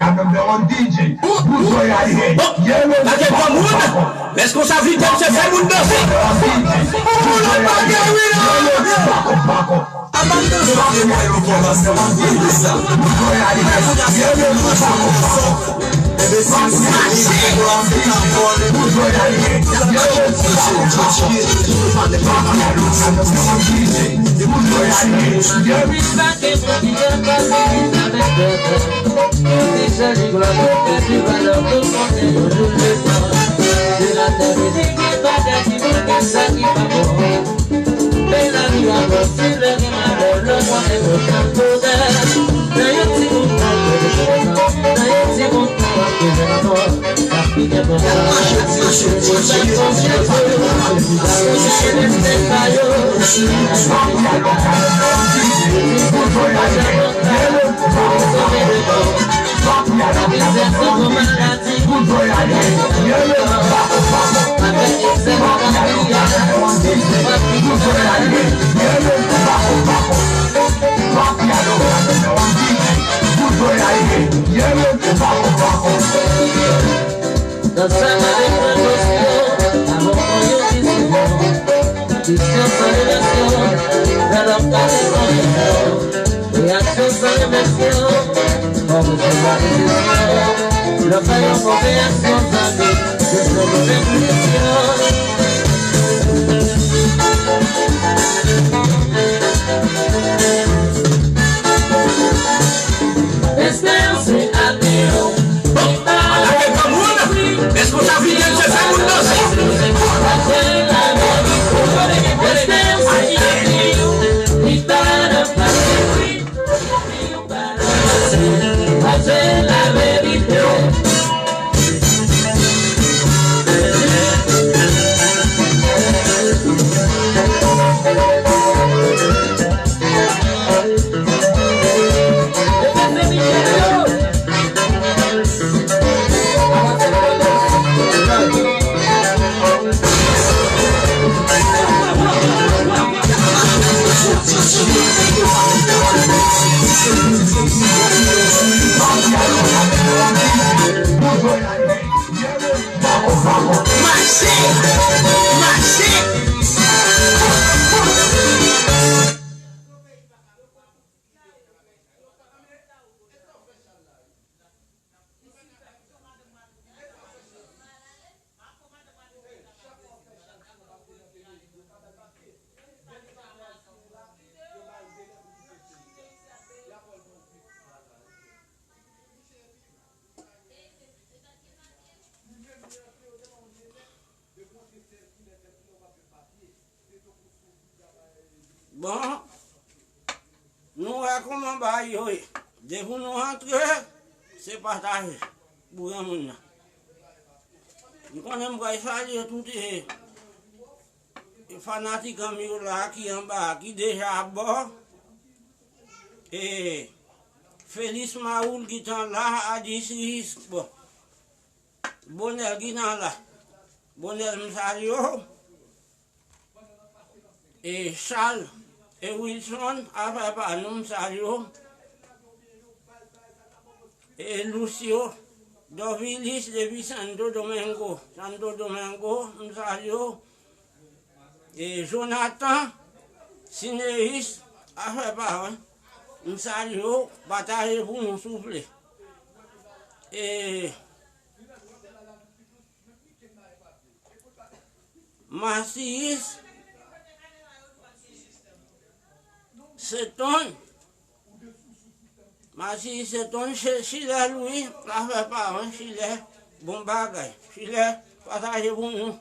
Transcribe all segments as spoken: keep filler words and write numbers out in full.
Ananm de yon D J. Bouzway ale. Yellow. Lage granmoun. Lès konsa vide, se fè moun danse. Moun nan pa gen wi la. Bako, bako. Avan m danse, se mwen yo kòmanse. Bouzway ale. Yellow. Bako, bako. Ansanm avèk prekosyon, avè yon vizyon, kesyon san reyaksyon, rèl ap pale san reyaksyon, reyaksyon san reyaksyon. Fò nou fè move kesyon. Lè w fè yon move aksyon, zanmi, se yon move pwisyon. Esperans se avni w. Bon, atake granmoun. Responsabilite se fè moun danse. Esperans se avni w. Mache! Mache! Bon, nou wè kòman bagay yo ye. Depi nou antre, se pataje pou granmoun nan. M konnen m pral salye tout, e, e fanatik an m yo la ki anba, ki deja abò. E Felis Mawoul ki tan la, Adis Ris, bon. Bonèl ki tan la. Bonèl m salye w. E Chal, e Wilson, afè pa nou, m salye w. E Lucio, Dovilis depi Santo Domingo, Santo Domingo, m salye w. E Jonathan, Sineis, afè pa w, m salye w, pataje pou nou, souple. E Masiyis Seton. Masiyis Seton, Chilè Lwi, afè pa w, Chilè, bon bagay. Chilè, pataje pou nou.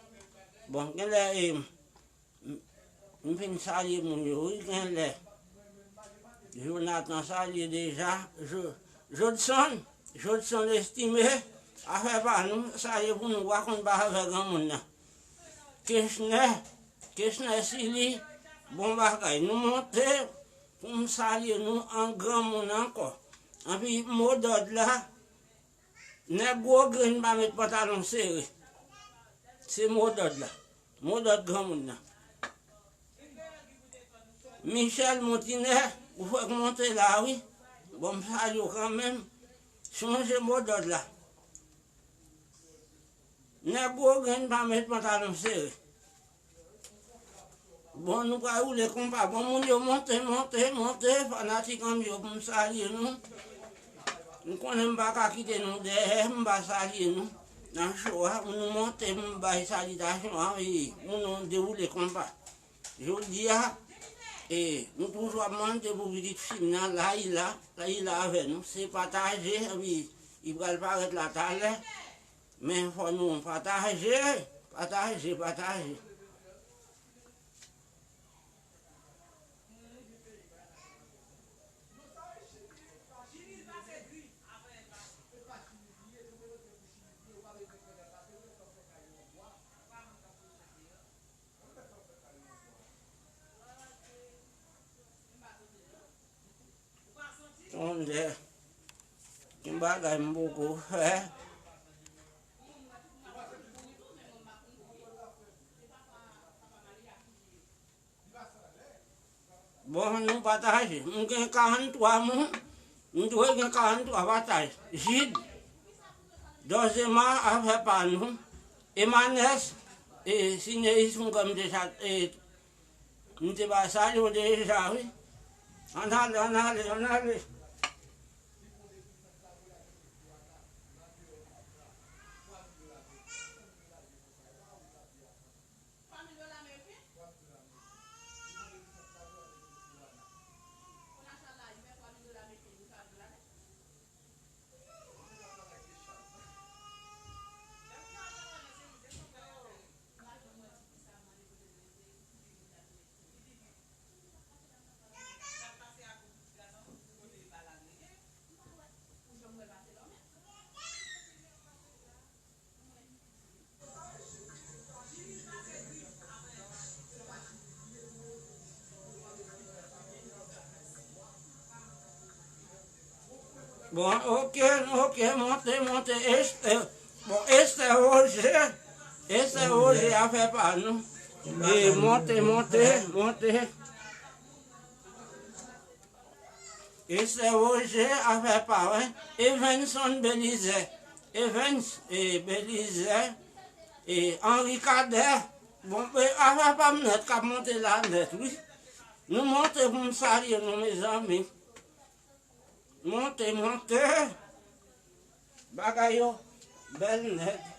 Bon, genlè, e, m, m fin salye moun yo, wi, genlè. Jonathan salye deja. Jo-, Jodson, Jodson Estime, afè pa nou, salye pou nou, w a konn pa avè granmoun nan. Kechner, Kechner Sili, bon bagay. Nou monte pou m salye nou an granmoun ankò. Anpi mo dòd la, nèg gwo grenn pa met pantalon sere. Se mo dòd la. Mo dòd granmoun nan. Michel Montinè, ou fèk monte la, wi. Bon, m salye w kanmenm. Chonje modòd la. Nèg gwo grenn pa met pantalon sere. Bon, nou pral woule konpa. Bon, moun yo monte, monte, monte. Fanatik an m yo, pou m salye nou. M konnen m pa ka kite nou dèyè, m pa salye nou. Nan cho a, pou nou monte, m bay salitasyon an, e, moun yo dewoule konpa. Jodi a, e, nou toujou ap mande pou pitit fi m nan, Layila, Layila avè nou. Se pataje, epi li pral parèt la talè. Men fò nou pataje, pataje, pataje. Tande, gen bagay m poko fè. Bon, nou pataje. M gen karanntwa moun. M dwe gen karanntwa pataj. Jid, Dòzema, afè pa nou. Emanès, e, Sineyis, m kwè m te chat, e, m te ba salye w deja, wi. Ann ale, ann ale, ann ale. Bon, oke, oke, monte, monte. Estè, bon, Estè Woje. Estè Woje, afè pa nou. E, monte, monte, monte. Estè Woje, afè pa w. Evenson Belizè. Evens, e, Belizè. E, Henri Kadè. Bon, e, afè pa m nèt k ap monte la nèt, wi. Nou monte pou m salye nou, mezanmi. Monte, monte. Bagay yo bèl nèt.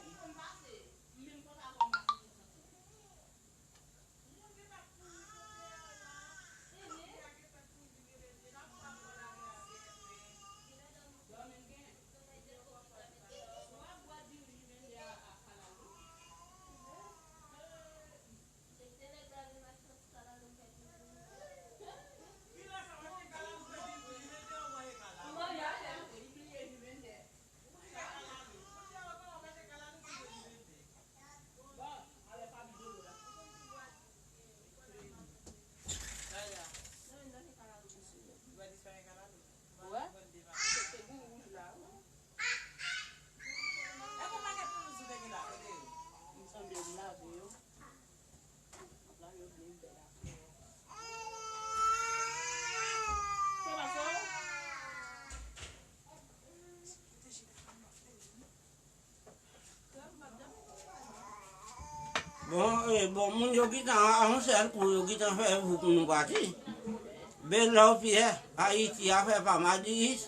Bon, e, bon, moun yo gentan a yon sèl kou, yo gentan fè voup nou pati. Belò Pyè, Ayiti, afè pa m, Adiyis,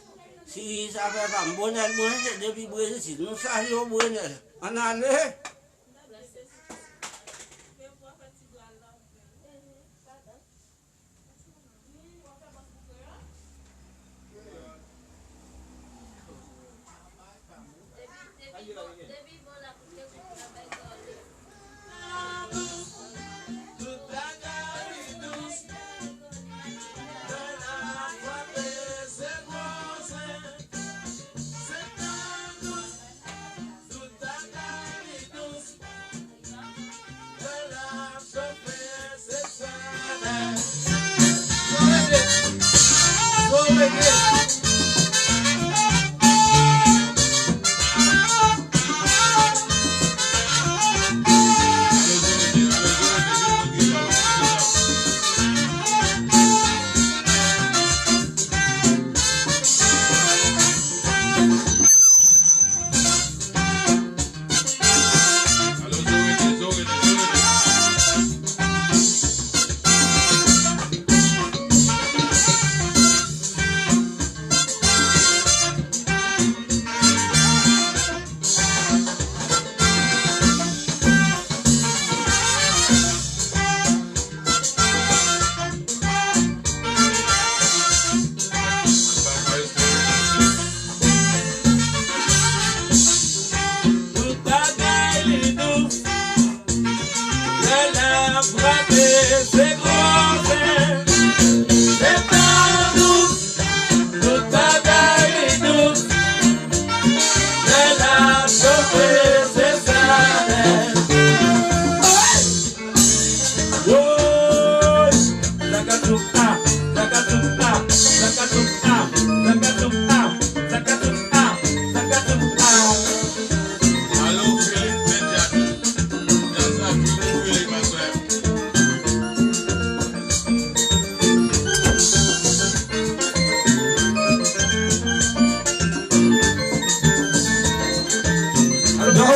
Siriyis, afè pa m. Bonèl Brense depi Brezil. Nou salye w, Bonèl. Ann ale.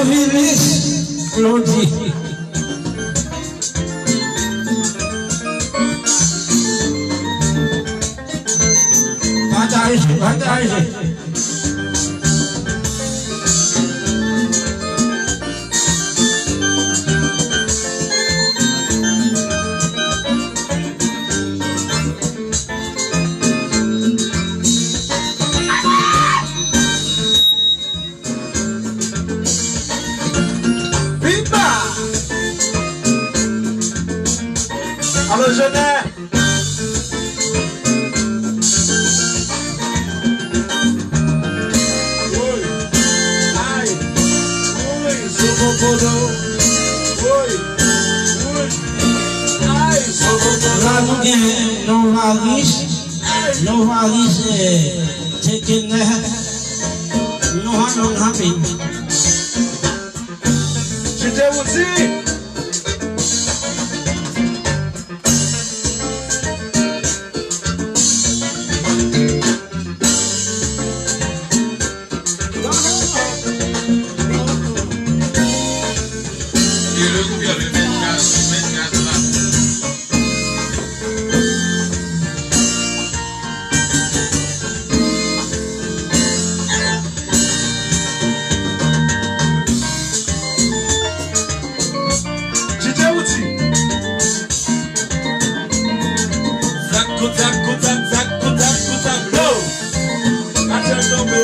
Phyllis Claudy. Pataje, pataje. Viva! Alo, Jenè! Woy! Ay! Woy! Somokodo! Woy! Woy! Ay! Somokodo! La nou gen Novalis, Novalis, eh, Tekene, Noha Long Happy. Chite Wouti! Chite Wouti! Zak kou zak kou zak zak kou zak kou zak lo. Atè tonbe.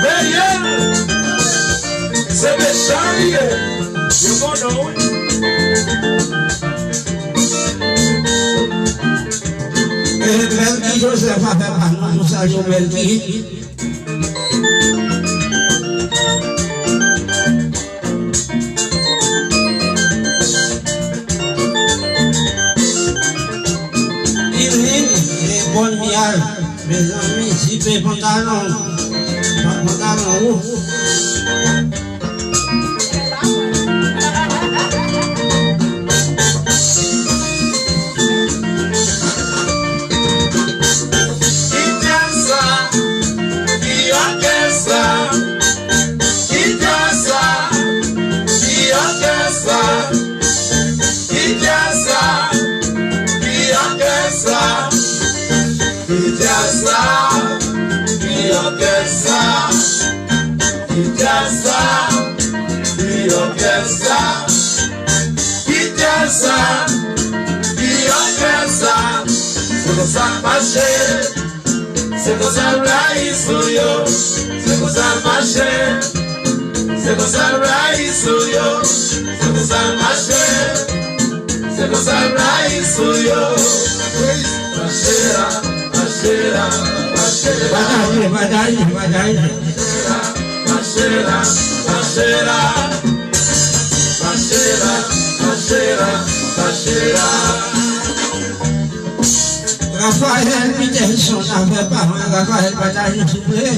Veye l! Se mechan li ye. Yo konnen w wi. E Melky Joseph avè pa nou, nou salye w, Melky. Ilin, e Bonne Miel, mezanmi, jipe pantalon, pantalon ou. Ki djaz sa? Ki òkès sa? Ki djaz sa? Ki òkès sa? Ki djaz sa? Ki òkès sa? Ki djaz sa? Ki òkès sa? Ki djaz sa? Ki òkès sa? Ki djaz sa? Ki òkès sa? Se konsa k mache. Se konsa m rayi sou yo. Se konsa k mache. Se konsa m rayi sou yo. Se konsa k mache. Se konsa m rayi sou yo. Mache la, mache la, mache la. Pataje, pataje, pataje. Mache la, mache la. Mache la, mache la, mache la. Raphaël Peterson avè pa mwen, Raphaël pataje souple.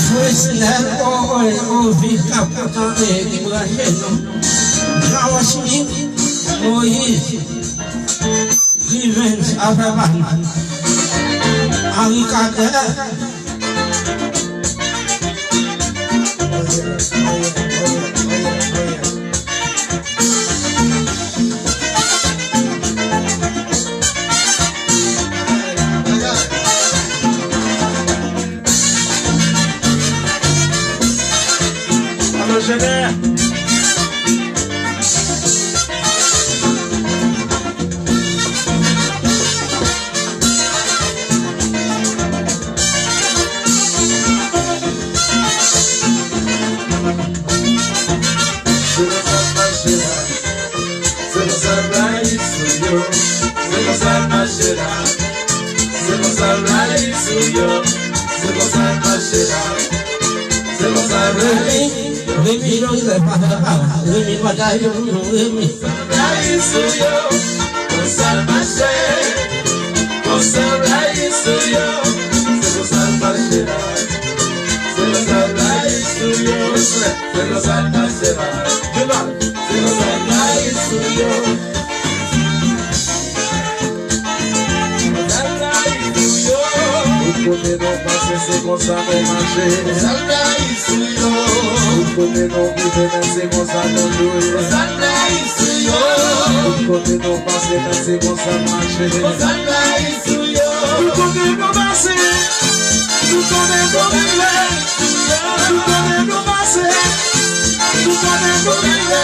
Fresnel, o, o, o, viv k ap kontan, e, ki branche nou. Osmi, Moyiz, Grivenns, Afè Pam, Henri Cadet. Alo, Jenè. Se konsa l mache la. Se konsa l mache la. Se konsa l mache la. Se konsa l mache la. Remi, Remi, Remi, Remi, pa fè pa. Remi, pa fè pa. Remi. Konsa l mache. Konsa l mache. Konsa l mache la. Se konsa l mache la. Se konsa l mache la. Se konsa l mache la. Tout kote nou pase, se konsa nou mache. Tout kote nou rive, men se konsa nou jwe. Tout kote nou pase, men se konsa n mache. Tout kote nou pase, tout kote nou rive, tout kote nou pase, tout kote nou rive.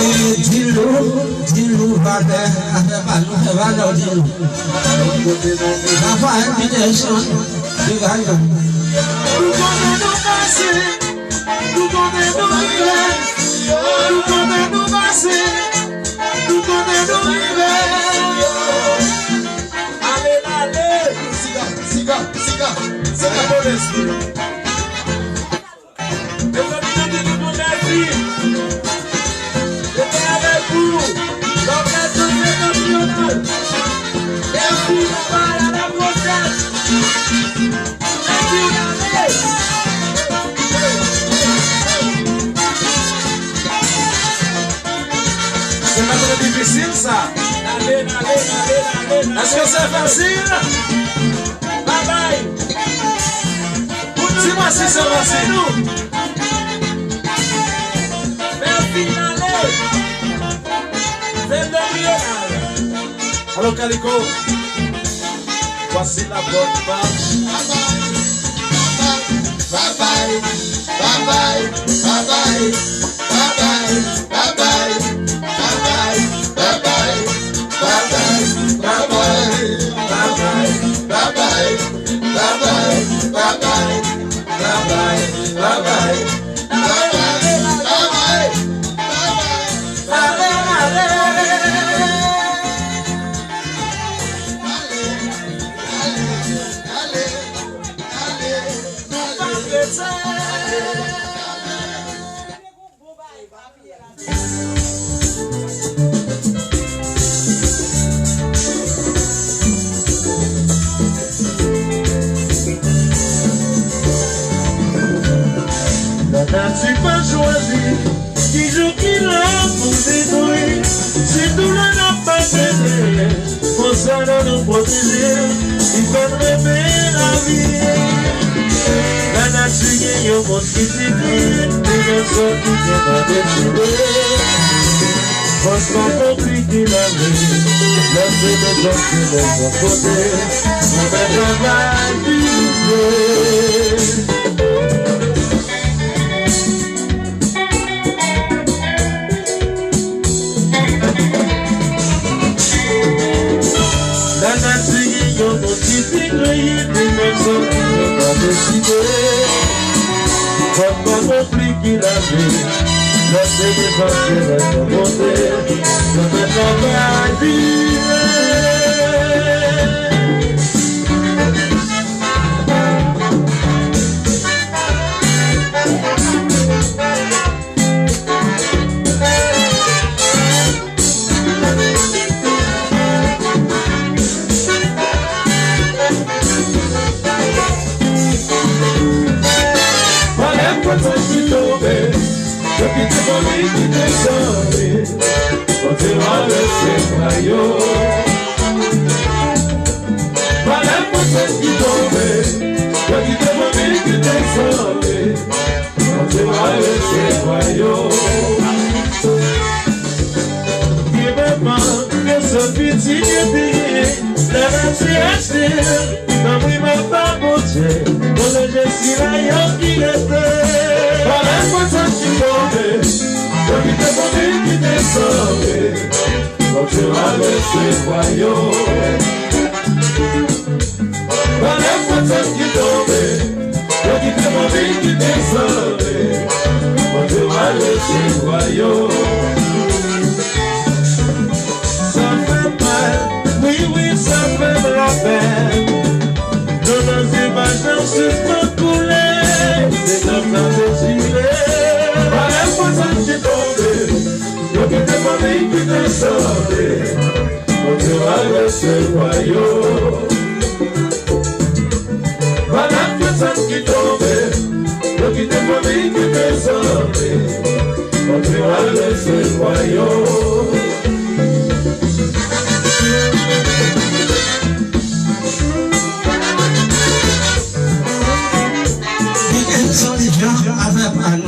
E Dilou, Dilou, valè, afè pa nou, fè valè Dilou. Rafael Peterson, degaj ou. Tout kote nou pase, tout kote nou rive, tout kote nou pase, tout kote nou rive. Ale, ale. Siga, siga, siga, siga. Bon lespri. Mezanmi, nou di nou bon mèsi. Rete avèk nou. Lòt lè nou se nasyonal. Mèsi, babay, a la pwochèn. Mèsi, w ale. Se pa twò difisil, sa. Èske se fasil? Babay. Di mwen si se fasil. Fè finale. Se domyonal. Alò, Kaliko, voici la bonne marche. Babay, babay, babay, babay. Lanati pa chwazi ki jou ki lè pou detwi. Se tou lè n ap abandone. Konsa nou, nou pwoteje, li fè n renmen lavi. Lanati gen yon mond ki divin, li gen zòn ki gen nan detire. Fòs pa konplike lavi, lè se de zòn ki lè zòn kote, nou fè travay vive. Lanati gen yon moun ki pi kreye, li menm sòti yo pa deside. Fòk pa konplike lavi, lè se levanjil ak lanbonte, nou fè travay vive. Pale m konn sa ki tonbe, yo kite fanmi ki desann. Yo, pa lè pwosè ki tonbe, yo kite fanmi ki te sanble. Bondye va resevwa yo. Gen manman, gen sè, pitit yo te gen, lè Bondye achte l. Tanpri, papa Bondye, pwoteje sila yo ki rete. Pa lè pwosè ki tonbe, yo kite fanmi ki te sanble. Bondye va resevwa yo. Pa lè pwosè ki tonbe, yo kite fanmi ki te sanble. Bondye va resevwa yo. Sa fè mal, wi, wi, sa fè m lapèn. Nan, nan zimaj nan sispann koule, se tank nan dechire. Pa lè pwosè ki tonbe, yo kite fanmi ki te sanble. Bondye va resevwa yo. Malad yo santi tonbe, yo kite fanmi ki te sanble. Bondye va resevwa yo. Dikenson Jean avèk Ann.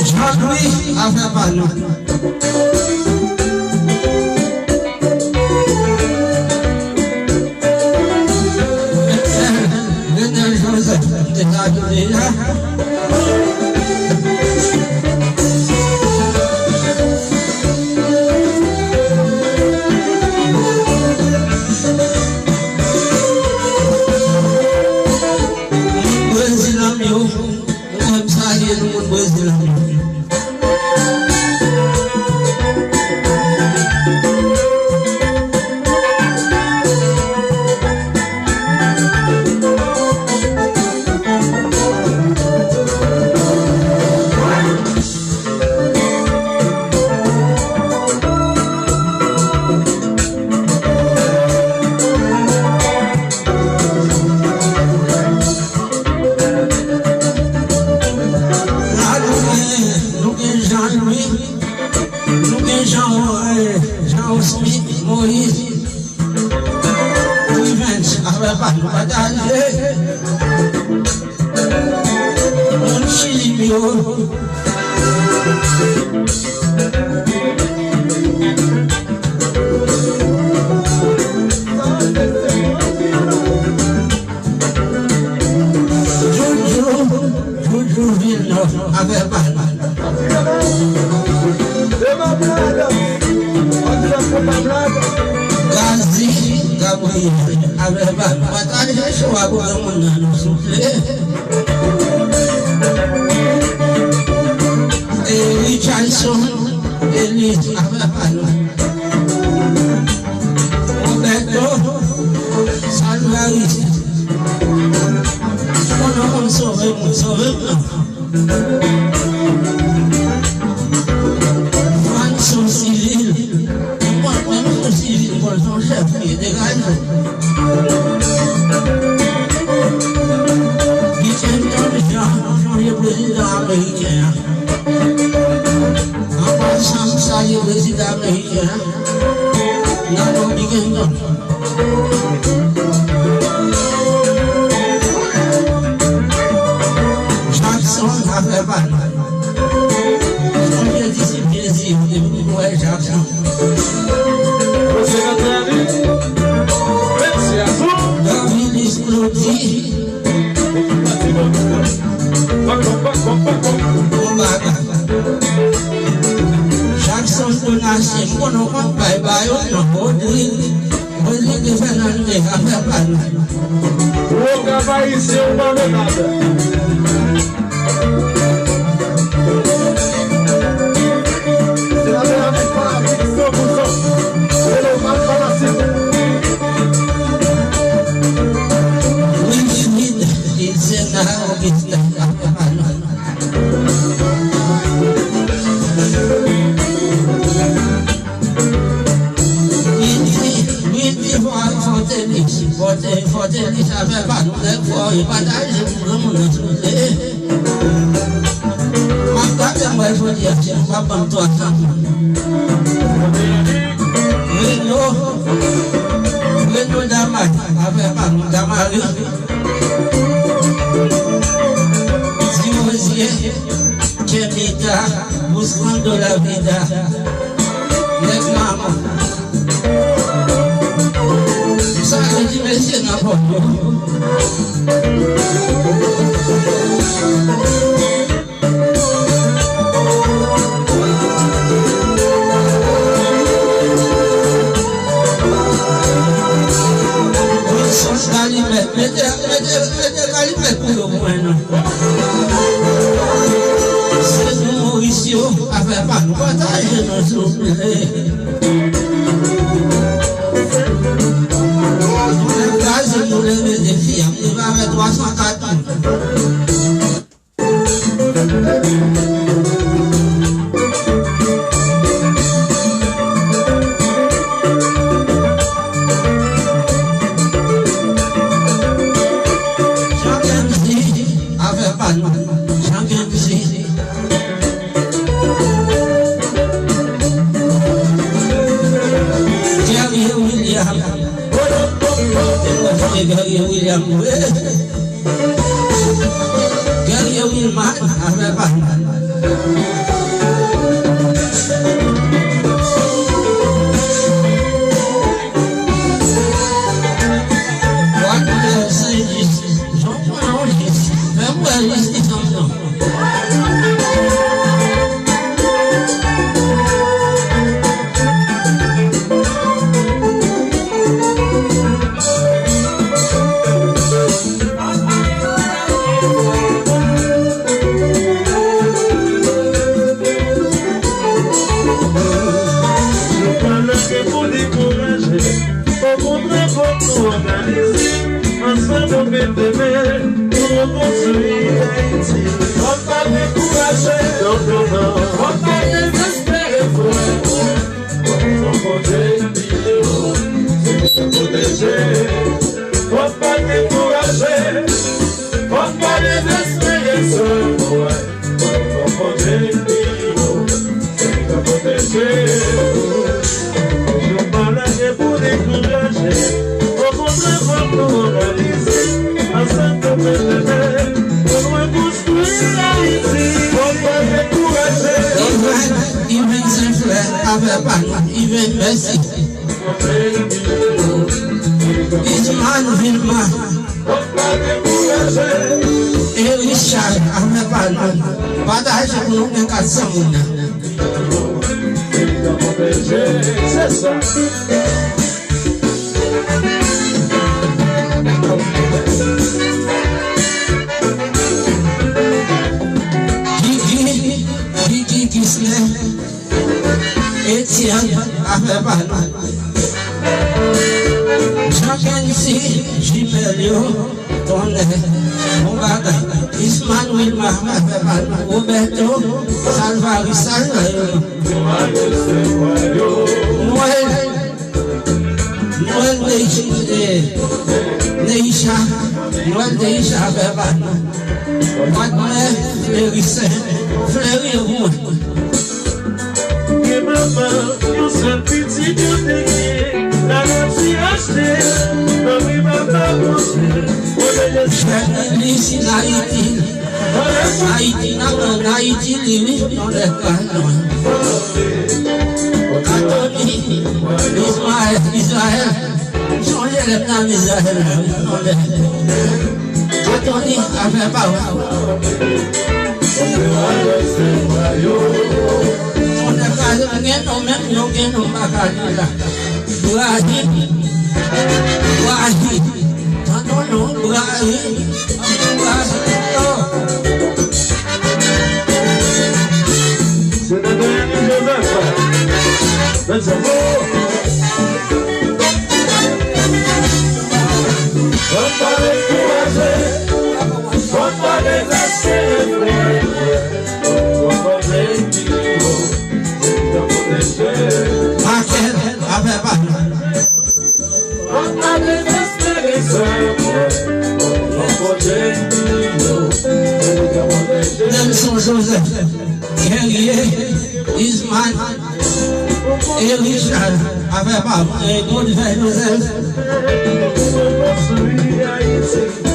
Jean-Louis, afè pa nou. Renel Joseph, m te ka di w deja. Moun Brezil anmye w. Mwen menm salye nou moun Brezil anmye w. La, nou gen, nou gen Jean Louis, nou gen Jean, eh, Jean Osmy, Moïse, Revenge, avè pa nou pataje. Moun Chili yo. Joujou, Joujou Vilnov avè pa nou. Gazi Gabriel avè pa nou. Pataje show a pou granmoun nan, nou souple. E Richardson Elise avè pa nou. Roberto Salvaris. Konnen moun sove moun, sove m nan. Franson Sivil. Mwen, mwen, Franson Sivil, mwen, son chèf, li degaje. Bikenton Jan, sonje prezidan ameriken an. An pasan, m salye prezidan ameriken an. Nan non Bikenton. Jackson, afè pa nou. Sonje disip Jezi yo, depi nou wè Jackson. Dominis Claudy. Nou konn bay ba yo non, Rodrig, Rodrig Fernandez, afè pa nou. Wokap Ayisyen, ou pa menm. Se la bèl avèk fanatik san pou san. Se lokal fanatik. Wilfrid Ilsena Augustin, afè pa nou. Wilfrid, Wilfrid, fò, fò te li, fò te, fò te li, sa fè pa nou nèg fò, e pataje pou granmoun nan souple. M ap gade mwen jodi a, si nou pa ban m twa san. Reno, Reno Damari, afè pa nou, Damari. Dimozye, Kemita, Buscando la Vida, nèg manman. Sa vle di mesye nan kò yo. Mete, mete, mete kalimèt pou yo pou mwen non. Se nou Moris yo, afè pa nou, pataje non souple. Nou lève kaze, nou leve defi a, nou leve avèk twa san kat moun. Jean Kenji, afè pa nou. Jean Kenji. Guerrier William. Guerrier William, wi. Guerrier Wilmar, afè pa nou. Wagner Saint-Just, Jean Paul Saint-Just, fè m wè jistis ansanm. Nou pa lage pou dekouraje. Okontrè, fòk nou òganize. Ansanm, nou mete men pou rekonstwi Ayiti. Fòk pa dekouraje. Non, non, non. Fòk pa dezespere, frè. Fòk nou kontre epi yo. Se pou pwoteje. Fòk pa dekouraje. Fòk pa dezespere, sè mwen. Fòk nou kontre epi yo. Se pou pwoteje. Nou pa lage pou dekouraje. Okontrè, fòk nou òganize. Ansanm, nou mete men pou nou rekonstwi Ayiti. Fòk pa dekouraje. Ivan, Ivan Senflè, afè pa nou. Ivan, mèsi. Isman Vilma. E Richard, afè pa nou. Pataje pou nou gen kat san moun nan. Se sa. Gigi, Gigi Gislin, Etienne, afè pa nou. Jean Kensi, jimèl yo, tonnè, bon bagay. Isman Wilma, afè pa nou. Roberto, Salvari, salva yo. Noël, Noël Neichi, eh, Neisha, Noël Neisha, afè pa nou. Wagner, Fleurissaint, Fleury, yo pou mwen. Gen manman, yon sèl pitit yo te gen. Lanati achte, manmi papa konstwi. Jèn li si Ayiti. Ayiti nan men, Ayiti li wi, non lè ka non. Antoni, Ismaël, Israël. M sonje lè m nan Izrayèl la wi, non lè. Antoni, afè pa w. Mon lè ka Gen non menm, yo gen non pa ka li la. Brahim. Brahim. Tande non, Brahim. Brahim. Oh. Se nan Dayani Joseph. Mèt sa fò. Fò n pa dekouraje. Fò n pa dezespere, frè. Fò n pa dekouraje. Makel, afè pa nou. Nelson Joseph, Guerrier, Isman, e Richard, afè pa nou, e Godfrey Joseph.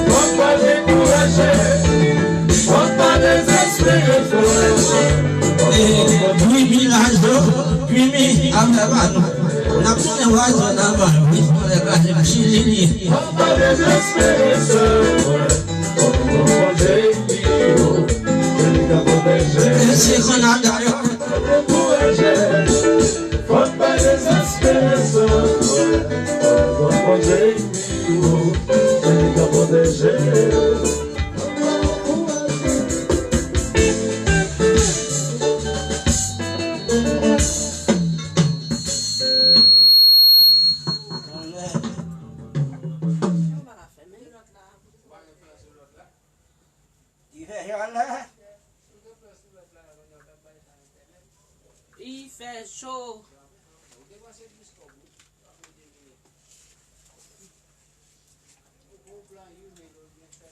Fò n pa dekouraje, fò n pa dezespere, frè. E, Louis Milazo, Louis Mi, afè pa nou. N ap tounen wazon nan van, wi, fò n pa kraze m, Chili li ye. Fò n pa dezespere, frè. Fò n pa dezespere, frè. E se Kanada yo. Fò n pa dezespere, frè. Fò n pa dezespere. Li fè chalè. Li fè cho.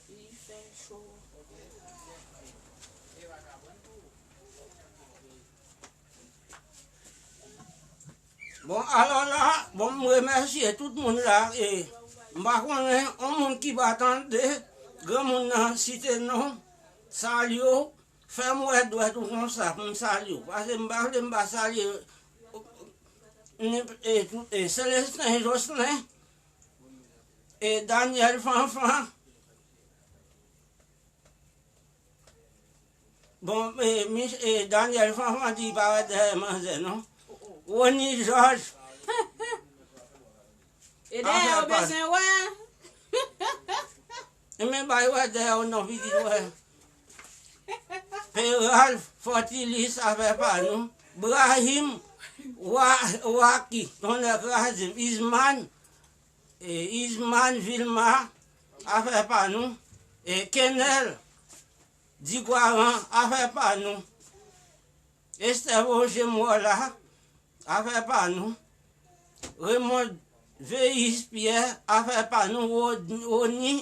Li fè cho. Bon, alò la, bon, m remèsye tout moun la, e m pa konnen yon moun ki pa tande, granmoun nan site non, salye w, fè m wè dwèt ou konsa pou m salye w. Paske m pa vle m pa salye, ni, e, tout, e, Celestin Jocelyn, e, Daniel Fanfan. Bon, e, Mich-, e, Daniel Fanfan di pa wè dèyè manzè, non. Rony George. E dèyè yo bezwen wè. E men bay wè dèyè w non, pitit wè. Peralph, Fortilis, afè pa nou. Brahim, Wa-, Waki, tonnè kraze m. Isman, e, Isman, Vilma, afè pa nou. E, Kenel, Digwaran, afè pa nou. Esther Roger Mola, afè pa nou. Raymond Veis Pierre, afè pa nou. Rod-, Rony,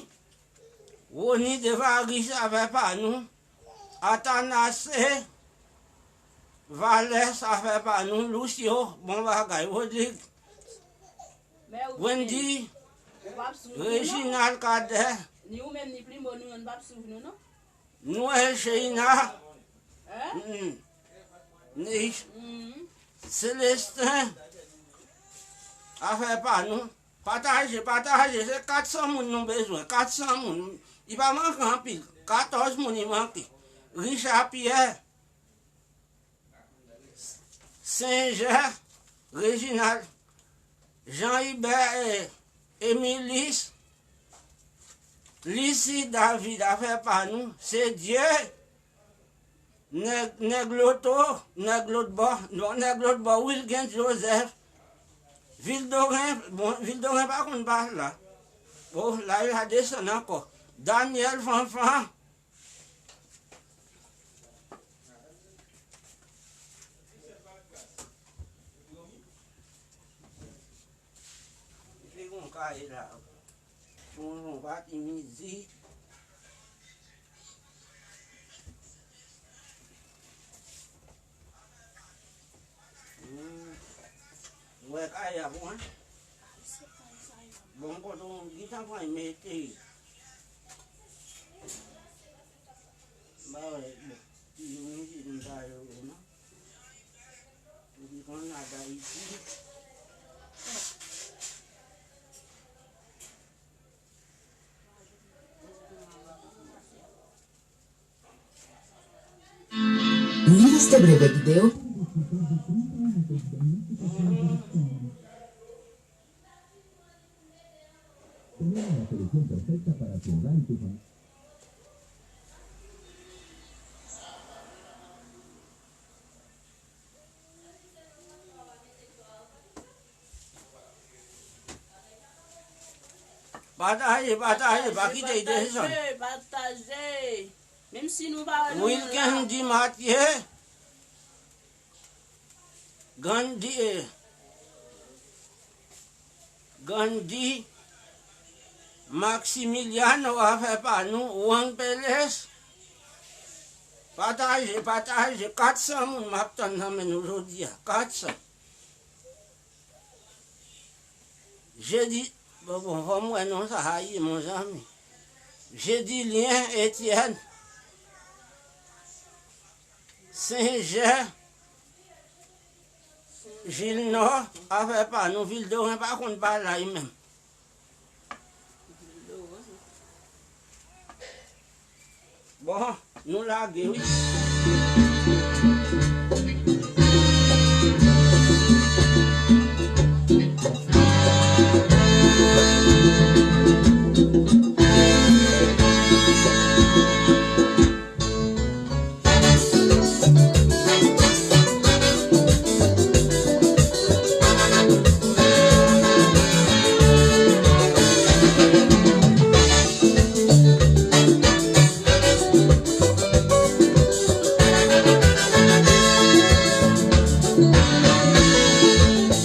Rony Devaris, afè pa nou. Athanase Valès, afè pa nou. Lucio, bon bagay. Rodrigue, Wendy, Reginald Cadet. Ni ou menm, ni Plimo, nou menm, n p ap swiv nou, non. Noël Cheina. Hein? Mm. Ni. Mm. Célestin. Afè pa nou. Pataje, pataje. Se kat san moun nou bezwen. Kat san moun. Li pa manke anpil. Katòz moun li manke. Richard Pierre. Senjè, Reginald, Jean Hubert, e, Emilis, Lisi David, afè pa nou, se Dye, nèg, nèg loto, nèg lòt bò, non, nèg lòt bò, Wilgens Joseph, Vildoren, bon, Vildoren pa konn pa la. O, la, la desann ankò. Daniel Fanfan, Li gon kaye la. Gon, gon pati mizik. Hmm. Ou wè kay la bon, hein? Bon, kote w gentan pran mete. M pa wè, bon, ki moun ki vin sa yo, non? Ou ki konn la Dayiti. Ministè Breve Video. Tenemos la selección perfecta para tu hogar y tu familia. Pataje, pataje, pa kite l desann. Pataje, pataje. Menm si nou pa wè nan moun la. Wilkendy Mathieu, Gandhi, eh, Gandhi, Maximiliano, afè pa nou, Juan Pérez. Pataje, pataje, kat san moun m ap tann nan men nou jodi a, kat san. Jedi, bon, bon, fò m wè non sa a ye, mon zanmi. Jedilyen Etienne, Senjè, Jilnò, afè pa nou, Vildoren pa konn pa la li menm. Bon, nou lage wi.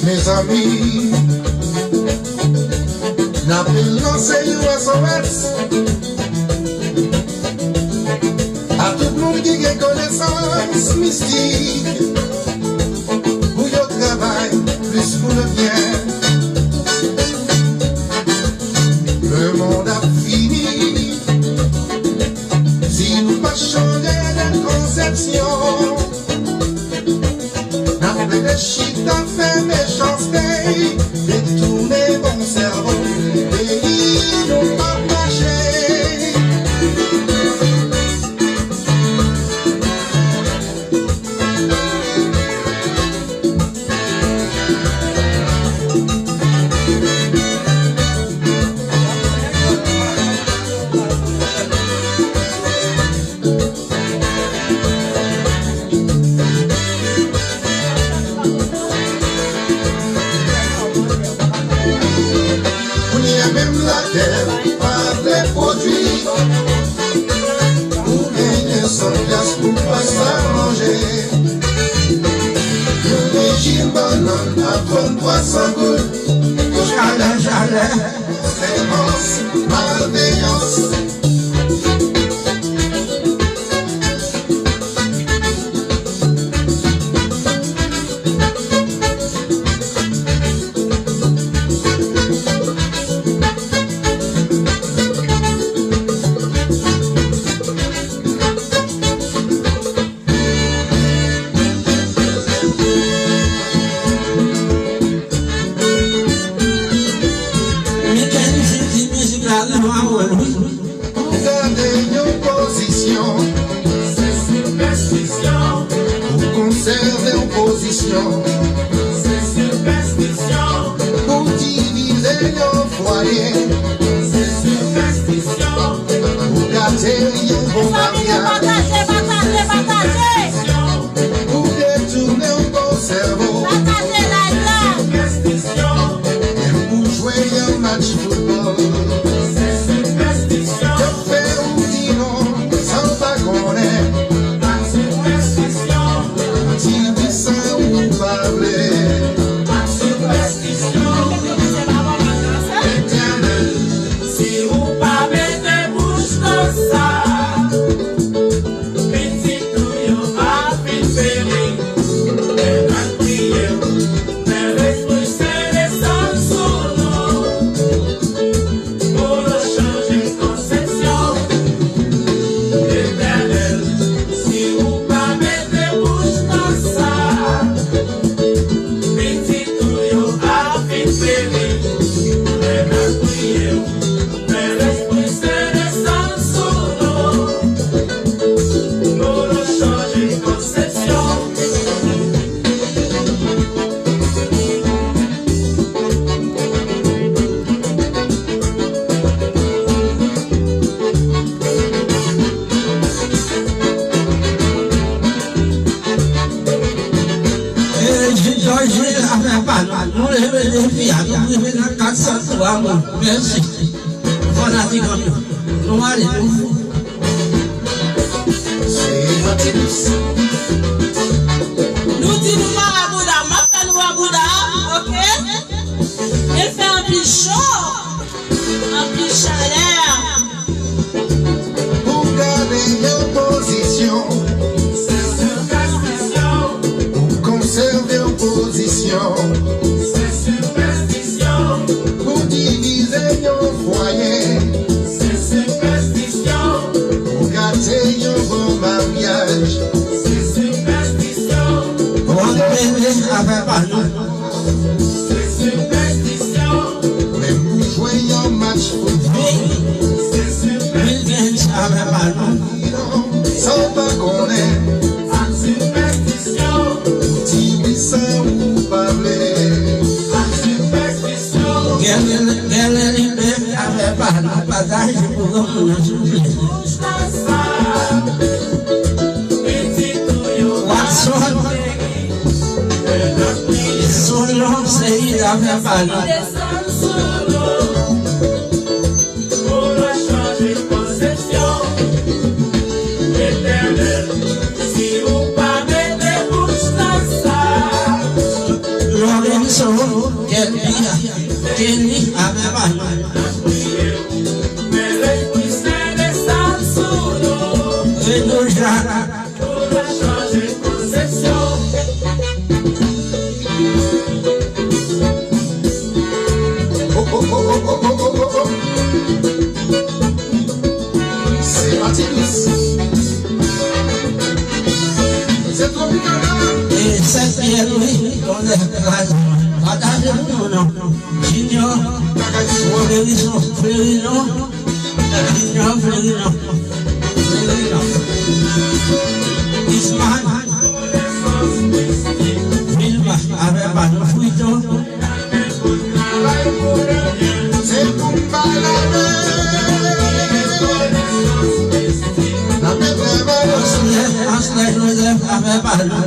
Mezanmi, n ap lanse yon S O S a tout moun ki gen konesans mistik pou yo travay plis pou le byen. Lemonn ap fini si nou pa chanje de konsepsyon. N ap rete chita fè mechanste, detounen bon sèvo, peyi nou p ap mache. Kounye a menm latè pa vle pwodui. Ou genyen san pyès pou pa sa manje. Yon rejim bannann ap vann twa san goud. Chalè, chalè. Konsekans, malveyans. Mikenn di, di mizik la nan mawon wi. Gade yon pozisyon. Se sipèstisyon. Pou konsève yon pozisyon. Se sipèstisyon. Pou divize yon fwaye. Se sipèstisyon. Pou gate yon bon maryaj. Pataje, pataje, pataje. Pou detounen yon bon sèvo. Pataje live la. Menm pou jwe yon match foutbòl. Wi, a nou rive nan kat san twa moun. Mèsi. Fanatik an nou. Nou ale, nou fou. Se Matinous. Nou di nou pa wè bouda, m ap fè nou wè bouda, oke? Men fè anpil cho, anpil chalè. Pou gade yon pozisyon, se sipèstisyon. Pou konsève yon pozisyon, se sipèstisyon. Pou divize yon fwaye, se sipèstisyon. Pou gate yon bon maryaj, se sipèstisyon. Pou anpeze afè pa nou. Se sipèstisyon. Menm pou jwe yon match foutbòl, se sipèstisyon. Wi, gen sa fè pa nou. Sa w pa konnen, ak sipèstisyon. Ti wi san ou pa vle, ak sipèstisyon. Gèlè, gèlè li menm afè pa nou. Pataje pou granmoun nan, souple. Watson. Sou non, se li afè pa nou. Desann sou nou. Pou nou chanje konsepsyon. Etènèl, si ou pa mete bouch nan sa. Lorenzo, Kelvia, Kenny, afè pa nou. Men Lespri Sen desann sou nou. Reno Jak. Pou nou chanje konsepsyon. Oh, oh, oh. Se Matinous. Se Tropicana. E Sent Pyè, wi, tonnè kraze. Pataje pou nou, non. Junior, Flerizon, Flerizon. Junior Flerizon. Flerizon. Isman. Vilma, afè pa nou. Frito. Se pou m bay lamen. Lamen travay. Anslè, Anslè Joseph, afè pa nou.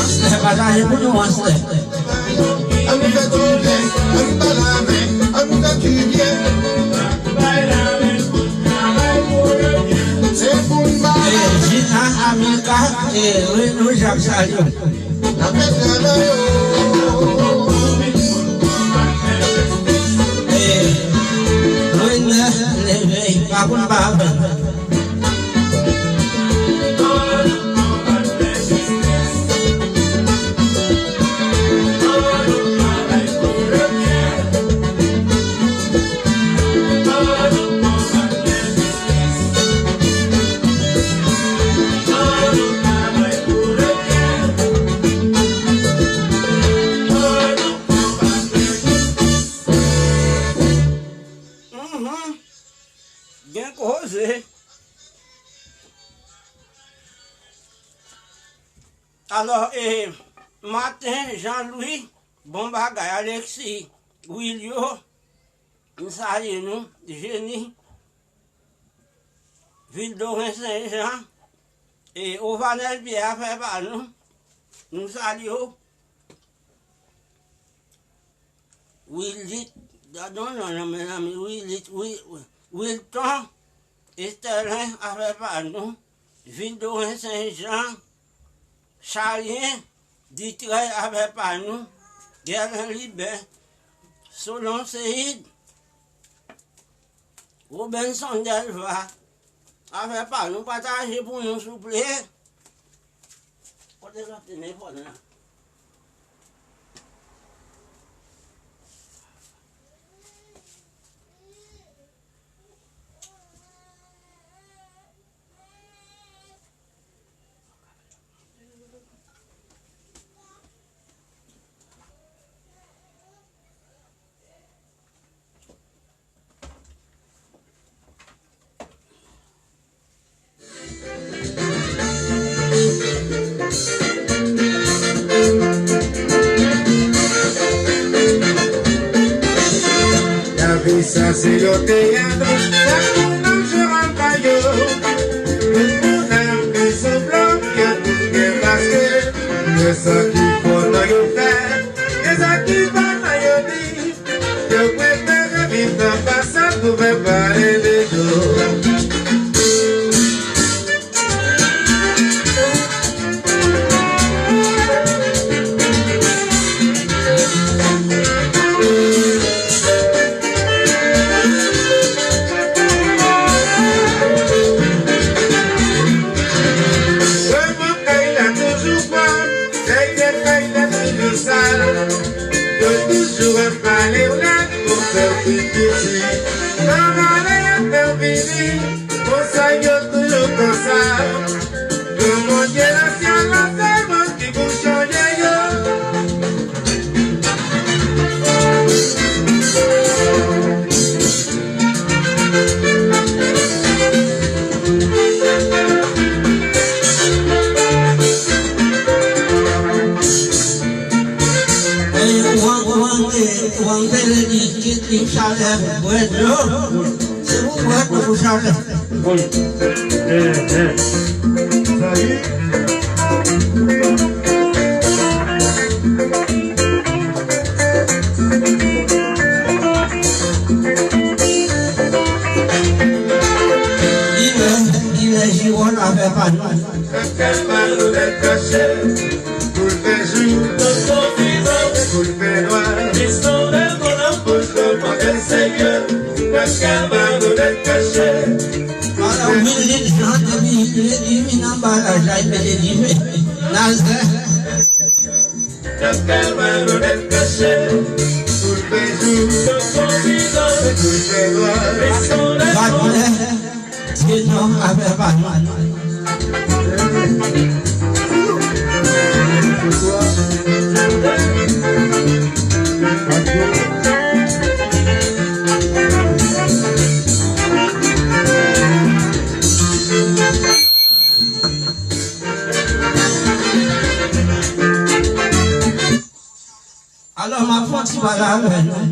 Anslè, pataje pou nou, Anslè. Ann fè du byen, ann bay lamen, ann fè du byen. Se pou n bay. E, Gina, Amilka, e, Reno Jak, salye w. N ap fè travay yo. E, Reno, leve, pa konn pa avè. Mhm. Gen koze. Alò, e, Maten, Jean Louis, bon bagay, Alexis, Wilio, m salye nou, Jenny, Vildoren Sen Jan, e, Ovanèl Pyè, afè pa nou, nou salye w. Wilit, gade yon non nan men zanmi, Wilit, Wi-, Wi-, Wilton, Estèlen, afè pa nou, Vildoren Sen Jan, Charyen, Ditrèy, afè pa nou, Gèlen Libè, Solon Seyid, Robenson Delva, afè pa nou, pataje pou nou, souple. Kote lòt telefòn nan? Lavi sa se yon teyat, chak moun nan jan pa yo. Tout moun nan yon prizon blan, kèt moun gen maske. Gen sa ki bon nan yo fè, gen sa ki pa nan yo. Ouvè pale de yo. Vreman kay la toujou pwòp, dèyè kay la toujou sal. Yo toujou ap pale w lè pou fè w pi piti. Nan mare ap fè w vini, konsa yo toujou konsa. Granmoun gen nan syèl la, se moun ki pou chanje yo. Ou an, ou an, ou an pele di kit li chalè bwè dlo. Se pou bwè dlo pou chalè. Wi. Eh, eh. Sa ye. Ilè, ilè jiwòl afè pa nou. Kaka pa nou lè kache. Pou l fè jou, pou l konfidan, pou l fè nwa. Pistolè, mon amour, je m'appelle Seigneur. Kaka pa nou lè kache. Ala Willy Jean depi li vin anba laj la, li mete dife. Nazè. Kaka pa nou lè kache. Pou l fè jou, pou l konfidan, pou l fè nwa. Pistolè, mon amour. Sinon, afè pa nou. Alò, m ap fè yon ti pale avè nou.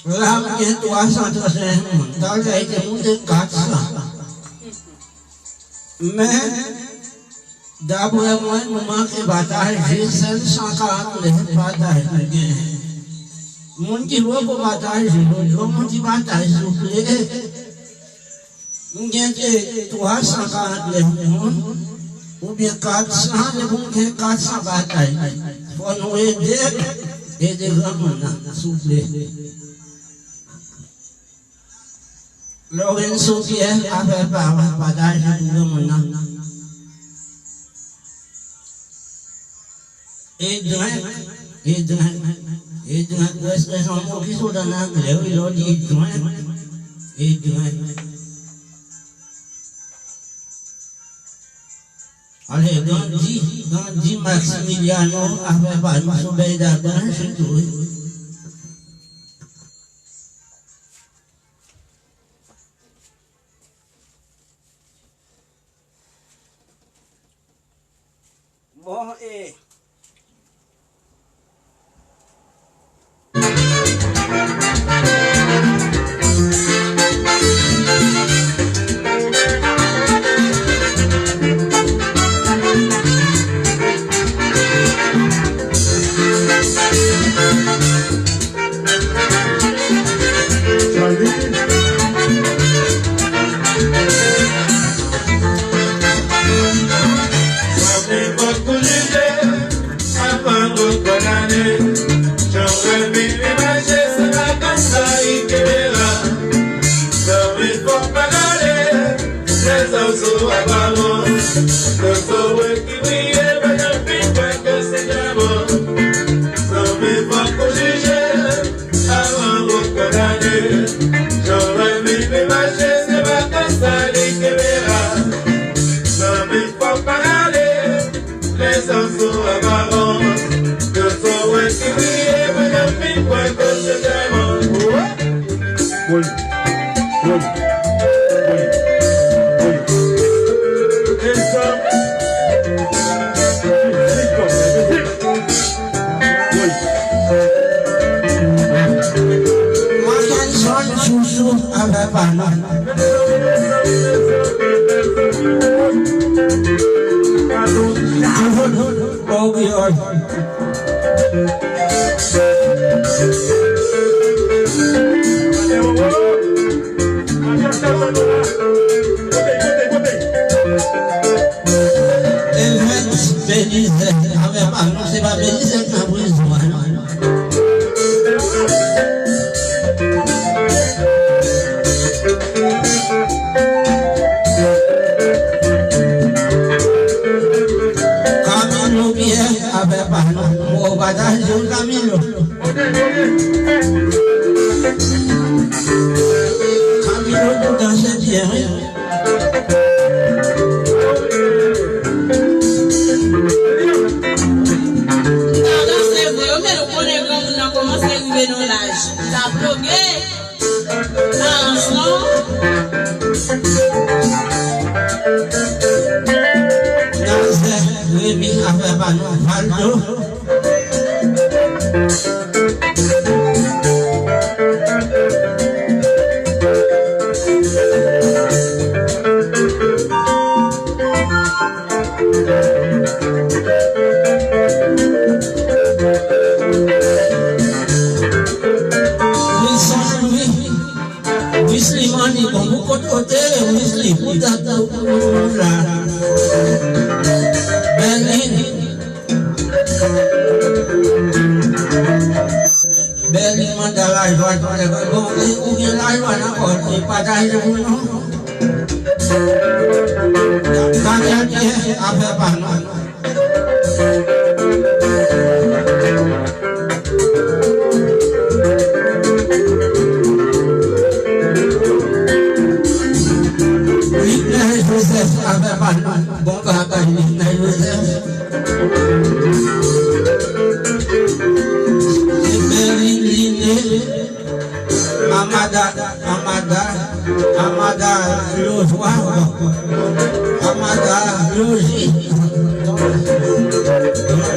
La, m gen twa san trannteyen moun. Talè, li te moute kat san. Men, daprè mwen, nou manke pataje sèl san karantnèf pataj nou genyen. Moun ki poko pataje, nou di yo yon ti pataj, souple. M gen de twa san karantnèf moun, oubyen kat san, depi m gen kat san batay. Fò nou ede, ede granmoun nan, souple. Lorenzo Pierre, afè pa w, pataje pou granmoun nan. Edren, Edren, Edren, ou espre se yon mo ki sot ann anglè, wi, lè w di Edren, Edren. Ale, Gandhi, Gandhi Maximiliano, afè pa nou, sou bèy da branch, tou, wi. Bon, e. Sanble fòk pou jije avan nou kondane. Jan w wè Bibi mache, se pa konsa li kenbe la. Sanble fòk pa gade lèzòm sou aparans. Lè soleyi ki briye, pa janm fin kwè ke se dyaman. Sanble fòk pou jije avan ou kondane. Jan w wè Bibi mache, se pa konsa li kenbe la. Sanble fòk pa gade lèzòm sou aparans. Lè soleyi ki briye, pa janm fin kwè ke se dyaman. Woy, woy, woy, woy. Lèzòm. Mizik, mizik. Mackenson Chouchou avè Bana. Oriol. Camilo, nou danse byen, wi. M ta danse vre, wi, men nou konnen granmoun nan kòmanse rive nan laj. M ta ploge. Avanson. Nazè, Remy, afè pa nou, Valdo. Wilson Louis, Wisly Manny, bon, pou kot kote, Wisly, pou dat ou la. Berlin. Berlin, manda lajwa, bon, ou gen lajwa nan kò, e pataje pou nou. Daniel Pierre, afè pa nou. Linda Joseph, afè pa nou. Bon bagay, Linda Joseph. Emeline Liné, Amada, Amada, Amada Lojwa, Amada Loji.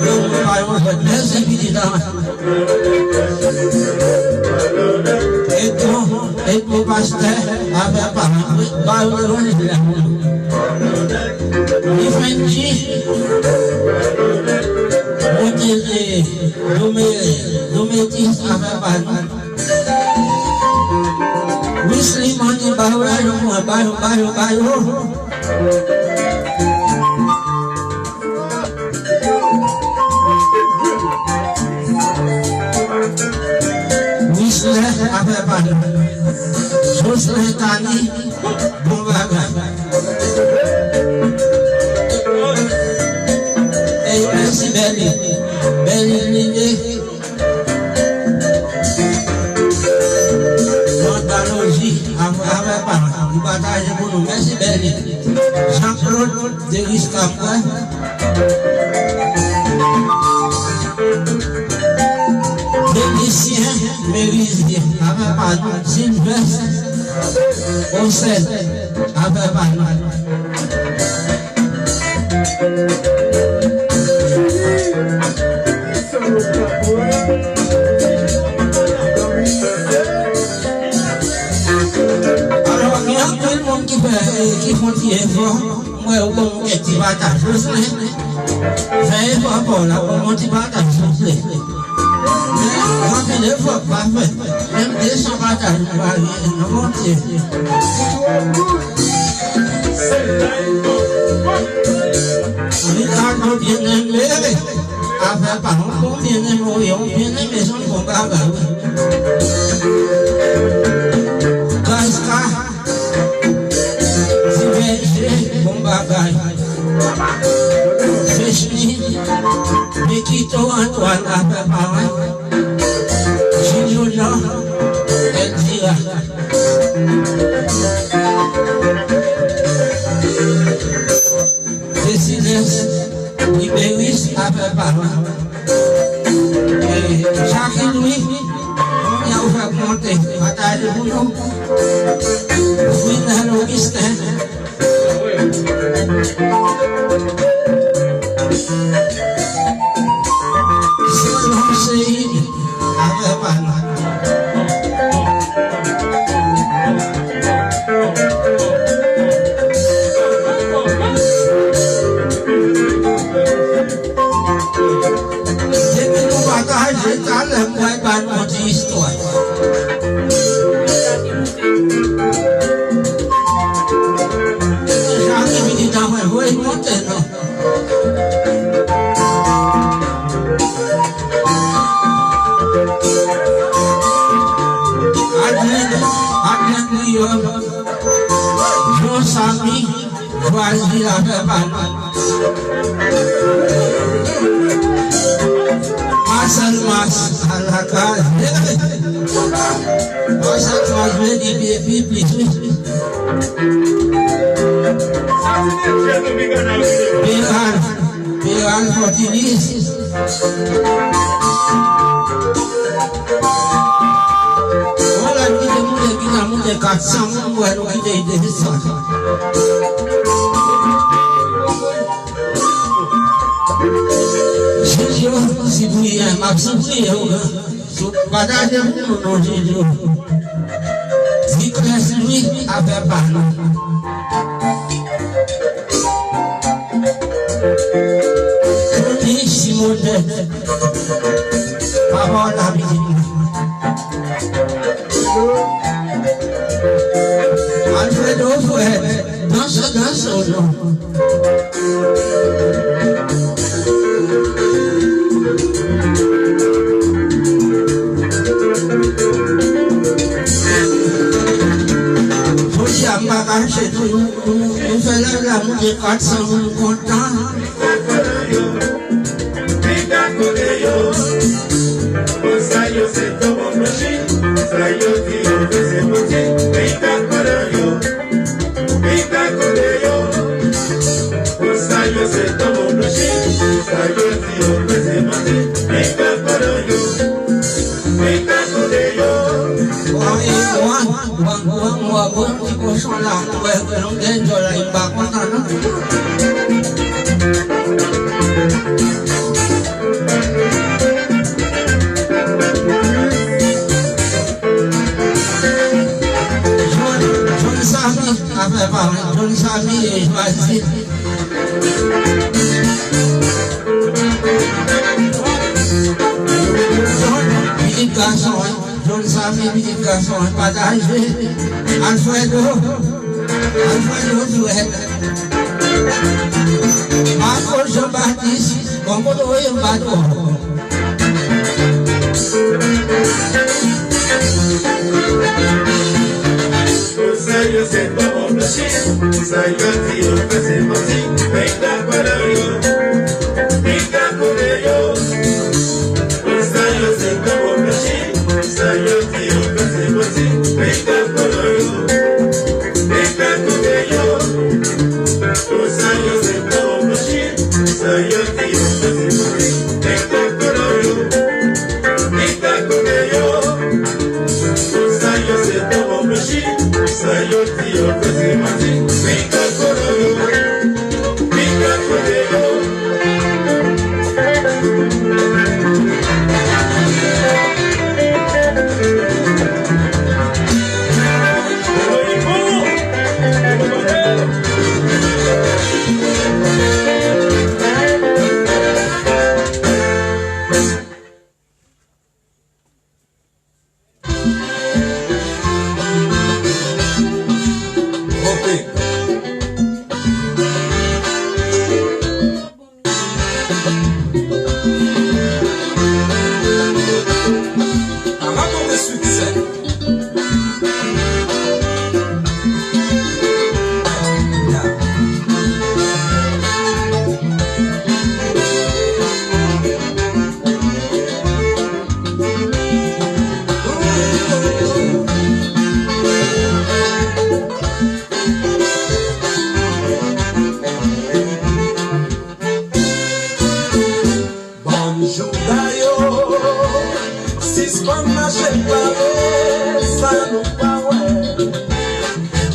Yon moun pa yon zòt. Mèsi, pitit. Edmond, Edmond pastè, avè pa, ba yo levanjil la. Li fenn di, monte, e, Dome-, Dometis avè pa nou. Wisly Manny, ba yo la, yo pran, ba yo, ba yo, ba yo. Wisler, afè pa nou. Jocelyn Tani, bon bagay. Ey, mèsi, Bèli. Bèli, Lide. Manda Loji, avè pa, li pataje pou nou. Mèsi, Bèli. Jean Claude, Deris Capois. Denisien Merizier, avè pa nou. Sylvestre Osel, avè pa nou. Alò, gen anpil moun ki fè, ki fè yon ti efò. Mwen, ou ban m kèk ti pataj. Jocelyn, fè efò pa w la, ban m yon ti pataj, souple. Men, anpil efò k pa fèt. Menm de san pataj, nou pa gen, non, Bondye. Ricardo Bien-Aimé, afè pa w, bon, Bien-Aimé, wi, yon Bien-Aimé, se yon bon bagay, wi. Gazka, Diverge, bon bagay. Fechny, Mekito Antoine, afè pa w. Junior, Elvira. Desiles, Liberis, afè pa w. E, Jackie Louis, kounye a ou fè monte, pataje pou nou. Frinel Augustin. Simon Seid, afè pa nou. Depi nou pataje, talè m pral ba nou yon ti istwa. Jackie vini nan mwen, voye monte non. Adrien, Adrien Guillaume, Jean Samy, Jwazi, afè pa nou. Salmas a lakay. Hey! Mwen Salmas vle di pi, pi plis, wi. Peral, Peral Fortunis. Mwen la kite moute, kite moute kat san moun, mwen nou kite ide sa. Jojo, Sipriyen, m ap sipriye w, sou pataje pou nou non Jojo. Di Kres Lwi, afè pa nou. Tony Simone, papa w la vizit mwen. Alfredo Fred, danse, danse, non. Jodi a, m pa kache tou, nou, nou, nou fè lèv la moute kat san moun kontan. Sa yo se tonbo blanchi, sa yo di yo fè se manti, pita kodan yo, pita kodan yo. Sa yo se tonbo blanchi, sa yo di yo fè se manti, pita kodan yo, pita kodan yo. Wan, wan, wan, wan, wan, ti kochon la, wè, wè, nou gen djòl la, li pa kontan, non. John, John Samy, afè pa, John Samy, e, chwazi. John, pitit gason, wi. John Samy, pitit gason, wi. Pataje. Alfredo, Alfredo Fred. Marco Jean Baptiste, bon, kote w ye, m pa twò. Sa yo se tonbo blanchi, sa yo di yo fè se manti, pita kodan yo, pita kodan yo. Sa yo se tonbo blanchi, sa yo di yo fè se manti, pita kodan yo, pita kodan yo. Sa yo se tonbo blanchi, sa yo di yo fè se manti, pita kodan yo, pita kodan yo. Sa yo se tonbo blanchi, sa yo di yo fè se manti, pita kodan yo, pita kodan yo. Bonjou Dayo, sispann mache pale sa nou pa wè.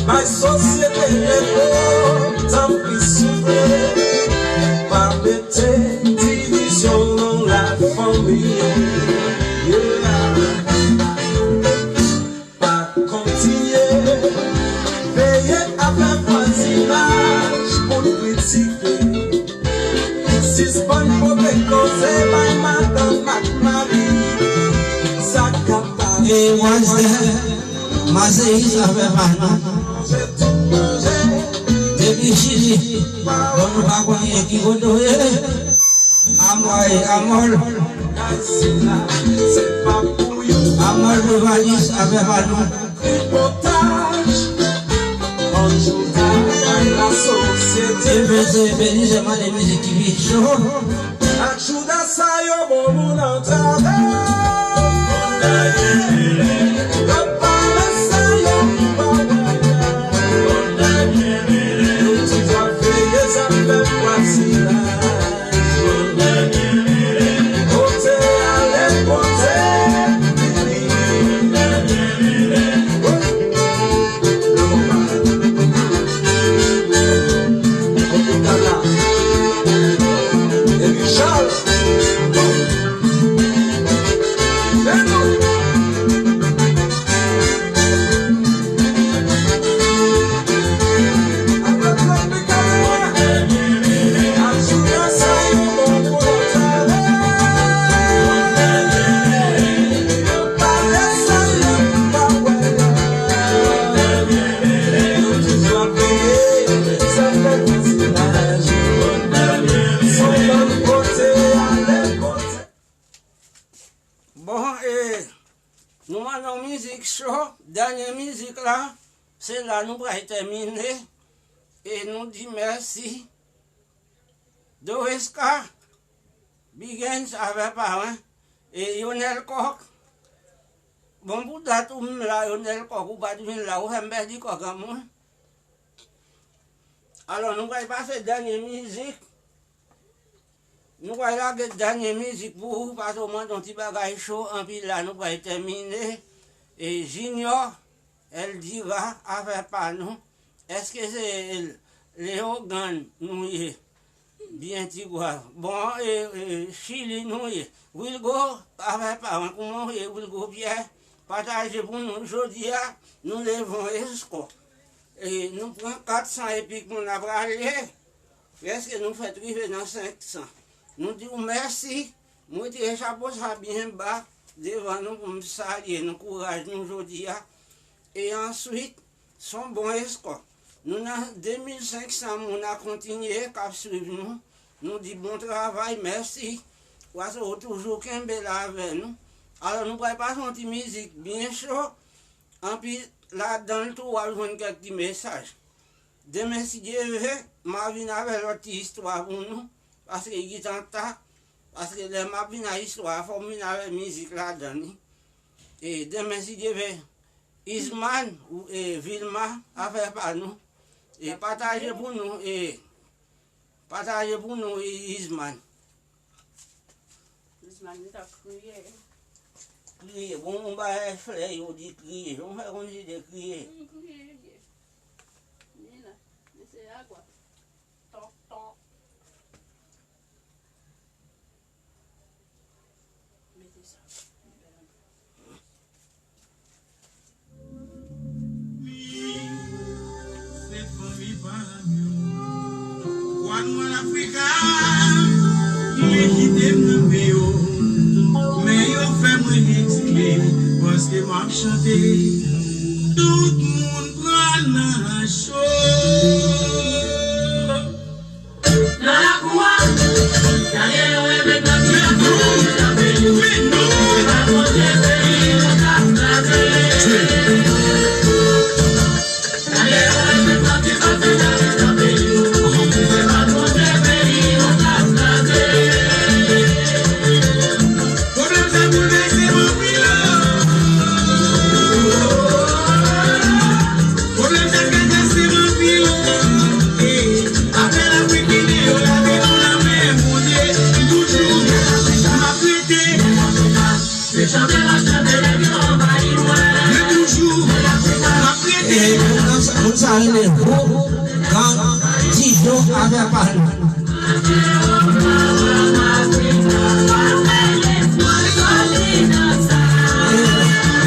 Bay sosyete repo, tanpri souple. Pa mete divizyon nan lafanmi. Yeah. Pa kontinye veye afè vwazinaj pou n kritike. Sispann pote koze bay madanm ak mari. Sa k ap pase. E wazè, mazeyis afè pa nou. Manje tout manje. Depi Chili, bon, nou pa konnen ki kote w ye. Amòy, Amòl. Amòl Prevalis, afè pa nou. Tripotay, Anjouda, bay lasosyete. Ebenezer, Ebenezer, mande mizik ki pi cho. Anjouda sa yo bon. Moun antrave. Yo pale sa yo pa wè. Yo ti ap veye zafè vwazinaj. Kote ale kote vini. Bon, e, nou mande yon mizik cho, dènye mizik la, se la nou pral tèmine, e nou di mèsi. Doreska, Bigens avè paran, e Yonèl Kòk. Bon, pou dat ou menm la, Yonèl Kòk, ou pa t vin la, ou fè m pèdi kò granmoun. Alò, nou pral pase dènye mizik. Nou pral lage dènye mizik pou ou, paske w mande yon ti bagay cho, anpi la nou pral tèmine. E Junior, Eldiva, afè pa nou. Èske se Leyogàn nou ye? Byen ti gwav. Bon, e, e, Chili nou ye. Wilgo, afè pa mwen, kouman w ye, Wilgo Pyè? Pataje pou nou. Jodi a, nou leve yon eskò. E nou pran kat san epi moun ap rale. Prèske nou fèk rive nan senk san. Nou di w mèsi. Mwen retire chapo sa byen ba devan nou pou m salye nou kouraj nou jodi a. E answit, s on bon eskò. Nou nan de mil senk san moun ap kontinye k ap swiv nou. Nou di bon travay, mèsi. Paske w toujou kenbe la avè nou. Alò, nou pral pase yon ti mizik byen cho. Anpi ladan l tou, w ap jwenn kèk ti mesaj. Demen, si Dye vle, m a vin avè lòt ti istwa pou nou, paske li gentan ta, paske lè m ap vin a istwa a, fò m vin avè mizik ladan li. E demen, si Dye vle, Isman, ou, e, Vilma, afè pa nou. E pataje pou nou, e, pataje pou nou, e, Isman. Isman, li t ap kriye. Kriye, bon, yon bagay flè, yo di kriye. Yon fè konn si de kriye. Mm, kriye, li ye. Ni la, li se agwa. Tonton. Mete sa. Se fanmi pa m yo. Wa nwa Lafrika, li kite m nan men yo. Men yo fè mwen egzile, paske m ap chante. Tout moun pran nan cho. Nan lakou a, gade yo renmen bandi ap fè nan peyi. Se pa Bondye peyi nou t ap kraze. Gade yo renmen bandi ap fè nan peyi. Se pa Bondye peyi nou t ap kraze. Pwoblèm sa boulvèse m anpil. Pwoblèm sa travèse m anpil. Apèl Afrik vini, yo lage nou nan men Bondye. Toujou, m ap rete. Se chante m ap chante, nèg yo anvayi mwen. Men toujou, m ap rete. E moun nan sa, moun sa rele Ho Gang Dido avè pa nou.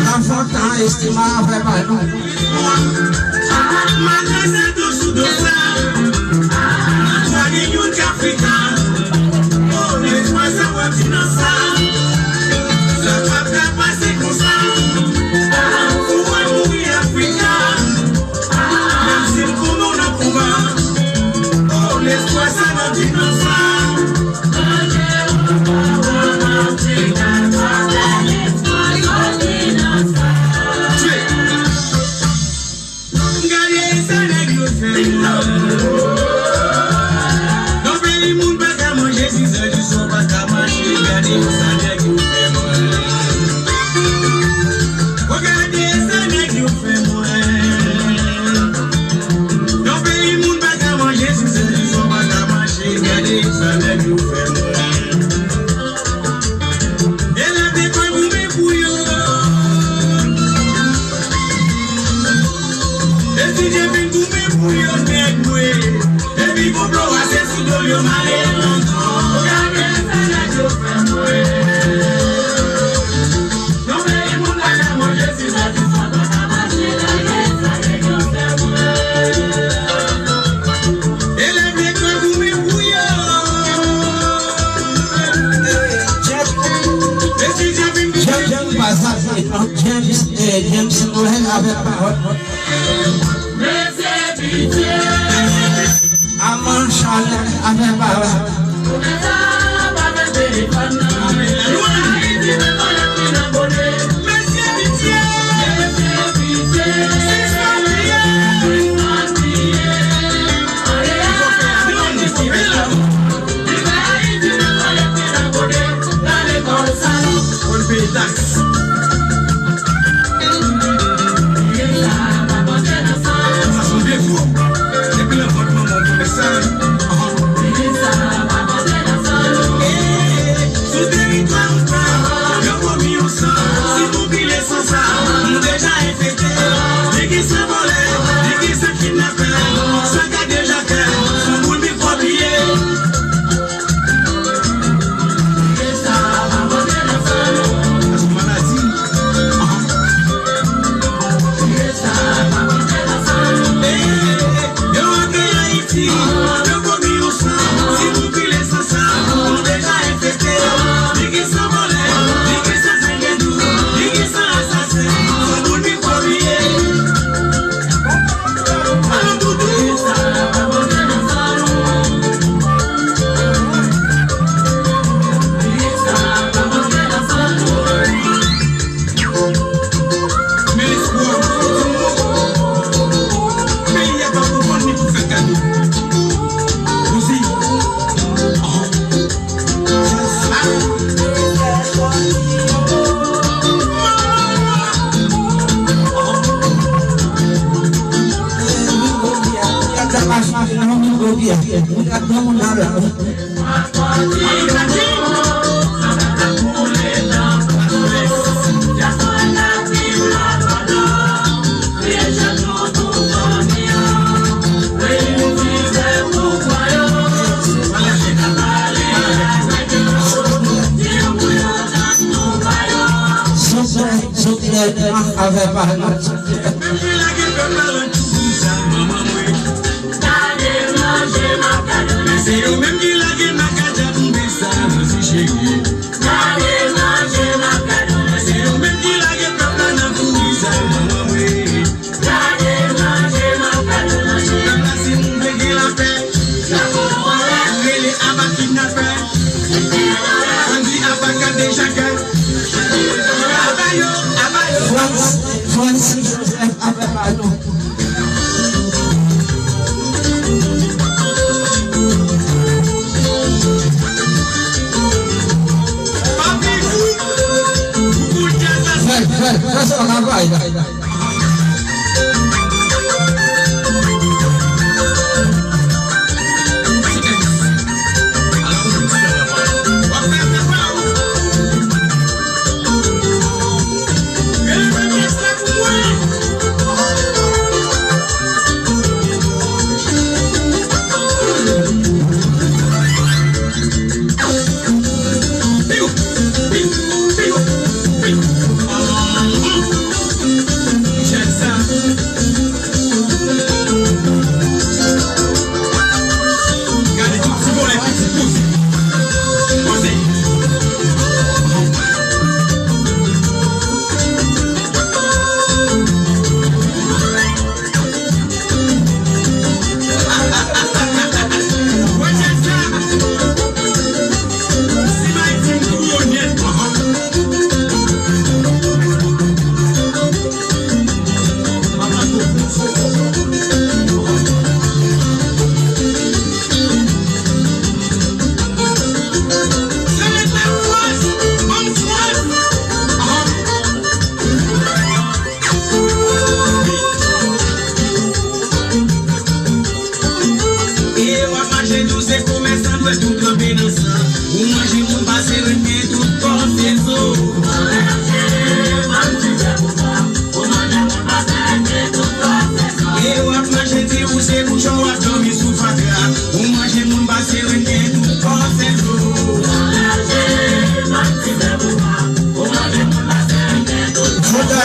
Lafontan, Estima avè pa nou. Malgre sa, do sou do sa. Twa milyon Kafrika. O, lespwa sa w ap di nan sa. Sa p ap ka pase konsa. Ou wè mouri Afrika. Menm si m konnen w nan konba. O, lespwa sa nan di nan sa. Gade sa nèg yo fè. James, James, James, James Noël avèk pawòl. Aman Charles avèk pawòl. Konn peye taks. Sa se yon defo. Depi nan vant manman w konnen sa. Sou teritwa ou pa, yo komi yon san. Si nou pile san sa, nou deja enfekte. Li ki san vòlè, li ki san kidnapè, san gade jakè, sou boul mikwo piye. Sa se yon maladi. Yo antre Ayiti, yo komi yon san. Si nou pile san sa, nou deja enfekte. Li ki san vòlè, li ki san zengedou, li ki san asasen, sou boul mikwo piye. Men lespwa, peyi a pa konprann li pou fè kado. Poze. Souple, souple, avè pa nou. Se yo menm ki lage makadam, men sa, Rosie chérie. Se yo menm ki lage pèp la nan kouri sa, manman mwen. Pèp la, si nou vle gen lapè, rele aba kidnapè. Bandi aba gade jakè. Aba yo, aba yo. Frantz, Francis Joseph avè pa nou. Fè, fè, fè sa travay la.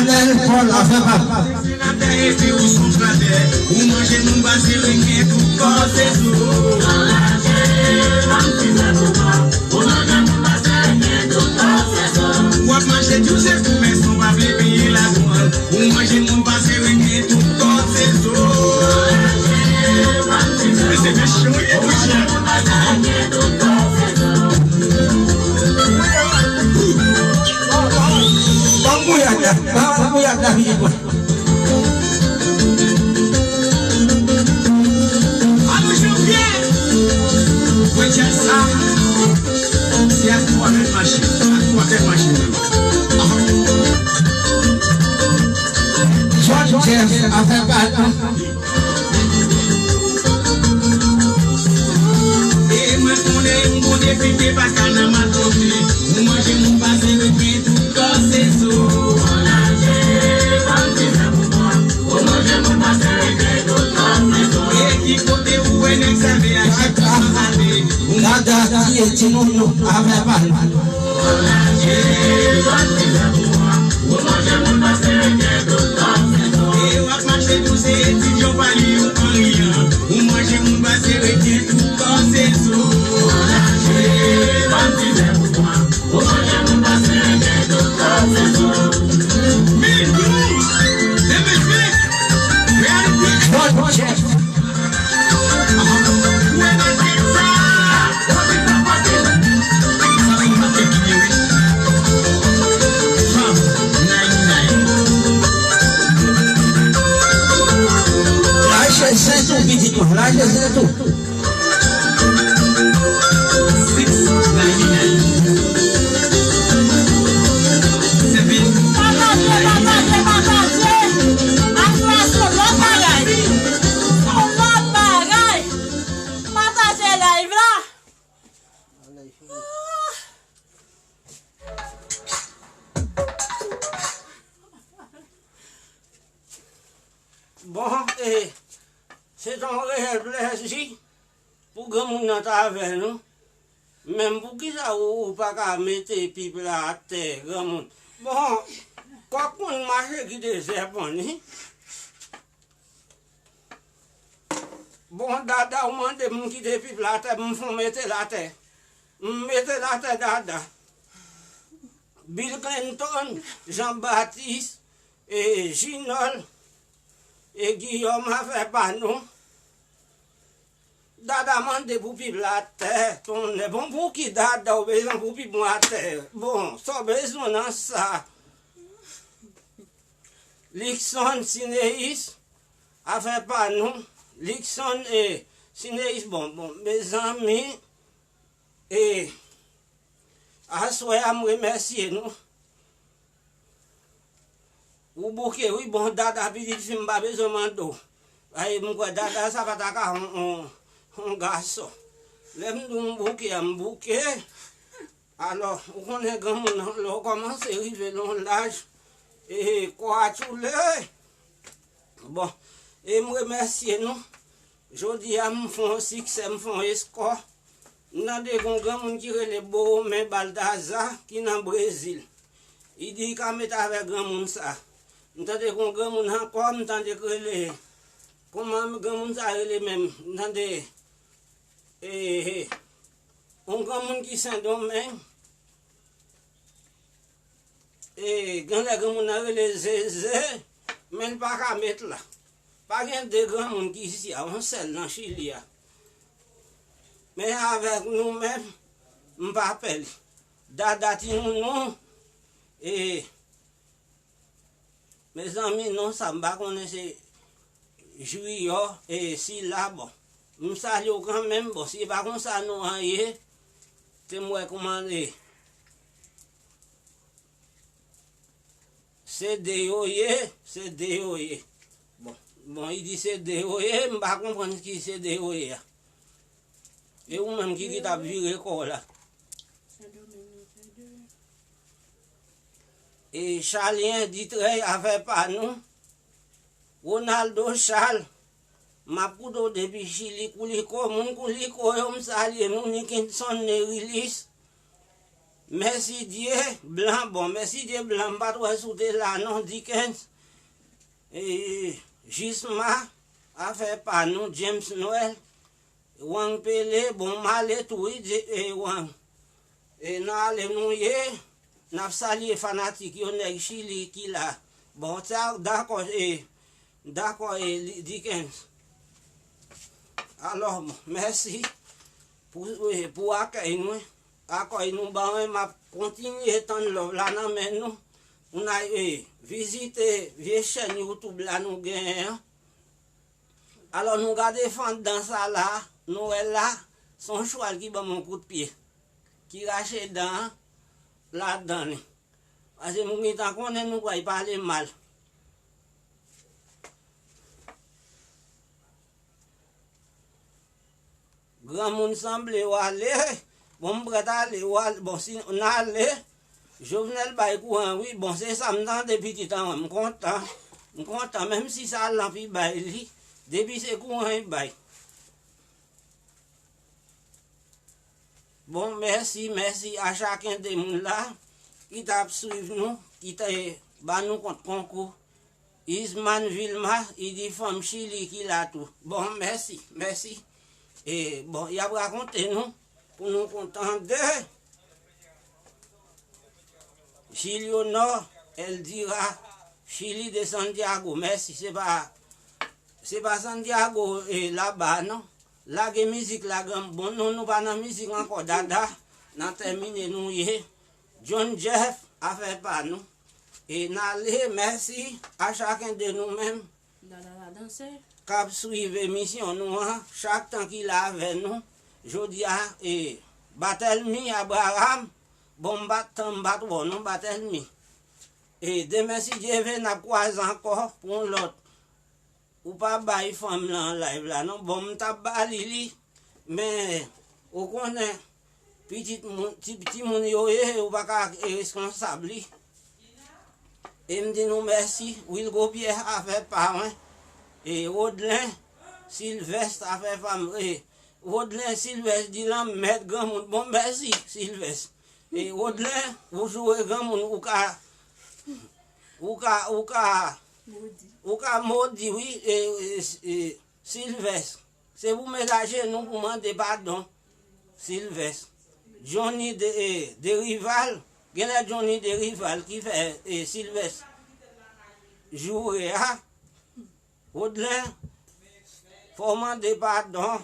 Lèl Pòl afè pa l. Senatè epi ou son flatè. Ou manje moun pase reken tout kò se zo. W ap mache di w se fou men san w pa vle peye ladwàn. Ou manje moun pase reken tout kò se zo. Men se mechan wi, wi. Ban m gouyad la, ban m gouyad la pitit mwen. Alò Jean-Pierre, wè djaz sa, se ak twa tèt mache, ak twa tèt mache menm. John Jeff, afè pa nou. E mwen konnen yon bon depite pa ka nan matonte. Ou manje moun pase reken tout kò se zo. Ou manje moun pase reken tout kò se zo. E ki kote ou wè nèg sa ve aji pa ale? Dada ki e ti nounou avè pa l. E w ap mache pou se etidyan pa li ou anyen. Ou manje moun pase reken tout kò se zo. Men nou, se mesye, reyalite. Bon, bon, Jeff. Laje zen tou, pitit mwen, laje zen tou. Pataje, pataje, pataje. Aswè a se lòt bagay. Se lòt bagay. Pataje live la. Bon, e, se t on reyèl plèzi pou granmoun nan t avè nou. Men poukisa ou, ou pa ka mete pip la atè, granmoun? Bon, kòk moun mache kite zèpon li. Bon, Dada, ou mande m kite pip la atè, m fon mete l atè. M mete l atè, Dada. Bill Clinton, Jean Baptiste, e, Jinòl, e, Guillaume afè pa nou. Dada mande pou pip la atè, tonnè. Bon, pou ki Dada ou bezwen pou pip mwen atè? Bon, sa w bezwen nan sa? Likson Sineis, afè pa nou. Likson e Sineis, bon, bon, mezanmi, e aswè a m remèsye nou. Ou bouke wi, bon, Dada pitit fi m pa bezwen mande w. Ay, m kwè Dada sa pa ta ka on, on, on gason. Lè m di w m bouke a, m bouke. Alò, ou konnen granmoun nan, lè w kòmanse rive nan yon laj, e, kò a tchoule. Bon, e m remèsye nou. Jodi a, m fè yon siksè, m fè yon eskò. M tande gen yon granmoun ki rele Bowomen Baldaza, ki nan Brezil. Li di li ka met avèk granmoun sa. M tande gen yon granmoun ankò, m tande k rele, kòman granmoun sa rele menm? M tande, e, e, yon granmoun ki Sendomeng, e, gen lè granmoun nan rele Zeze, men l pa ka met la. Pa gen de granmoun ki isi a, yon sèl nan Chili a. Men avèk nou menm, m pa pè li. Dada ti nounou, e, mezanmi, non sa m pa konnen se Jiyò, e, Sila, bon. M salye w kanmenm, bon, si e pa konsa non an ye, te m wè kòman e. Se de yo ye, se de yo ye. Bon, bon, li di se de yo ye, m pa konprann ki se de yo ye a. E ou menm ki, ki t ap vire kò w la. E Charlien Ditrèy, afè pa nou. Ronaldo Charles, m ap koute w depi Chili, Kouliko, moun Kouliko yo, m salye nou, Nikinson Nerilis. Mèsidye Blan, bon, Mèsidye Blan, m pa t wè si w te la non, Dickens, e, Jisma, afè pa nou, James Noël, Wang Pele, bon, m ale tou, wi, Dje-, e, Wang. E, nan ale nou ye, n ap salye fanatik yo, nèg Chili ki la. Bon, sa, dakò, e, dakò, e, li, Dickens. Alò, bon, mèsi pou, e, pou akèy nou, akèy nou ban mwen, m ap kontinye tann love la nan men nou. Pou n al, e, vizite vye chèn YouTube la nou genyen an. Alò, nou gade fanndan sa la, nou wè la, se yon chwal ki ban m yon kout pye, ki rache dan an ladan li. Paske nou gentan konnen nou pral pale mal. Granmoun sanble w ale. Bon, m prèt ale, w ale. Bon, si n ale, Jovenel bay kouran, wi. Bon, se sa m tande pitit an, m kontan. M kontan, menm si sa lanp li bay li, depi se kouran li bay. Bon, mèsi, mèsi a chaken de moun la ki t ap swiv nou, ki te ba nou kont konkou. Isman Vilma, li di fanm Chili ki la tou. Bon, mèsi, mèsi. E, bon, y ap rakonte nou, pou nou konn tande. Gilionor Eldira, Chili de Santiago, mèsi. Se pa, se pa Santiago, e, laba, non. Lage mizik la, granmoun. Bon, non, nou pa nan mizik ankò, dada. Nan tèmine nou ye. John Jeff, afè pa nou. E n ale, mèsi a chaken de nou menm k ap swiv emisyon nou an, chak tan ki la avè nou. Jodi a, e, Batèlmi Abraham, bon, m pa t tan, m pa t wè w non, Batèlmi. E demen, si Dye vle, n ap kwaze ankò pou yon lòt. Ou pa bay fanm lan live la non. Bon, m t ap ba li li, men ou konnen, pitit moun, ti, timoun yo ye, ou pa ka, e, reskonsab li. E m di nou mèsi, Wilgo Pierre, afè pa mwen. E Rodlen Sylvestre, afè pa m, e Rodlen Sylvestre di lanmèd granmoun. Bon, mèsi, Sylvestre. E Rodlen, ou joure granmoun, ou ka, ou ka, ou ka, ou ka modi, wi, e, e, e, Sylvestre. Se pou m leve jenou pou mande padon, Sylvestre. Johnny de, e, Derival, genlè Johnny Derival ki fè, e, Sylvestre joure a. Rodlen, fò w mande padon.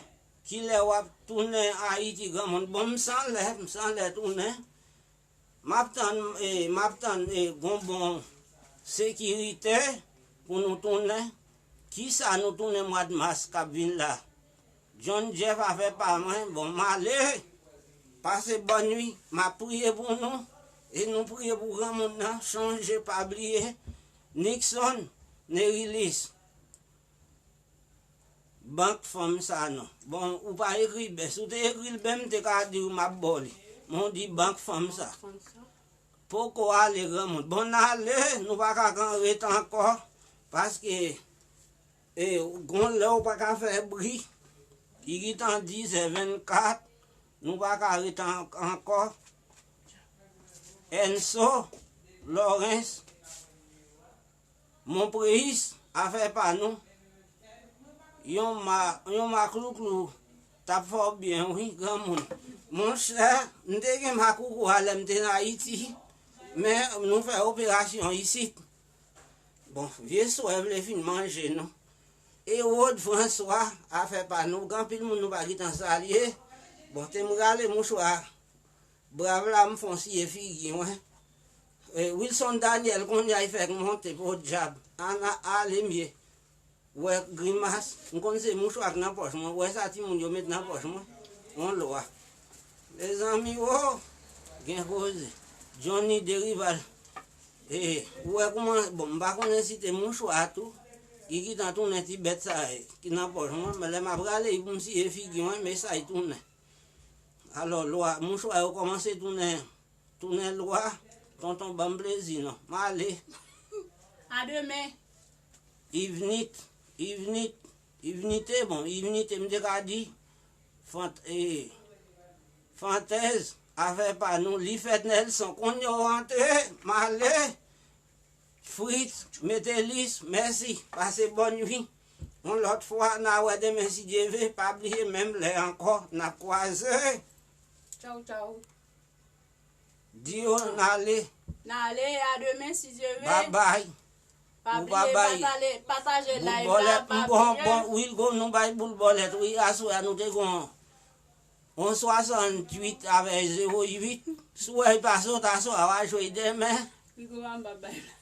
Kilè w ap tounen Ayiti, granmoun? Bon, m san lè, m san lè tounen. M ap tann, e, m ap tann, e, gon bon sekirite pou nou tounen. Kisa nou tounen mwa d mas k ap vin la? John Jeff, afè pa mwen, bon, m ale. Pase bòn nwi. M ap priye pou nou. E nou priye pou granmoun nan. Chonje, pa bliye. Nixon Nerilis. Bank fanm sa non. Bon, ou pa ekri ben. Si w te ekri l ben, m te ka di w m ap ba w li. Men w di bank fanm sa. Poko ale, granmoun. Bon, n ale, nou pa ka ret ankò. Paske, e, gon lè w pa ka fè bri. Li gentan dizè vennkat. Nou pa ka ret an-, ankò. Enso, Lawrence, Monpreyis, afè pa nou. Yon ma, yon maklouklou t ap fè w byen, wi, granmoun. Monchè, m te gen maklouklou a lè m te nan Ayiti, men nou fè operasyon isit. Bon, vye swè vle fin manje nou. Erod François, afè pa nou. Gen anpil moun nou pa gentan salye. Bon, te m rale mouchwa. Brav la, m fon siye figi mwen. E, Wilson Daniel, kounye a, li fèk monte, podyab. Ana, ale m ye. Wè grimas, m konn se mouchwa k nan pòch mwen. Wè sa timoun yo met nan pòch mwen. Yon lwa. Mezanmi, o, gen koze. Johnny Derival. E, ou wè kouman, bon, m pa konnen si te mouchwa a tou. Li gentan tounen ti bèt sa, e, ki nan pòch mwen. Men lè m ap rale, li pou m siye figi mwen, men sa, li tounen. Alò, lwa, mouchwa yo kòmanse tounen, tounen lwa. Tonton, ban m plezi non. M ale. A demen. Ivnit, Ivnit, Ivnite, bon, Ivnite, m te ka di. Fant-, e, Fantèz, Afè pa nou, li fèt Nelson, konn yo rantre, m ale. Fritz, Metelis, mèsi, pase bòn nwi. Yon lòt fwa, n a wè demen si Dye ve, pa bliye menm lè ankò, n ap kwaze. Tchaw, tchaw. Di yo n ale. N ale, a demen si Dye ve. Babay. Pa bliye pataje live la, pa bliye. Boul bòlèt, m bon, bon, Wilgo, nou bay boul bòlèt, wi, aswè a nou te gon yon swasanntuit avè zewo uit. Si w wè l pa sot aswè a, w a jwe demen. Wilgo, m ap bay la.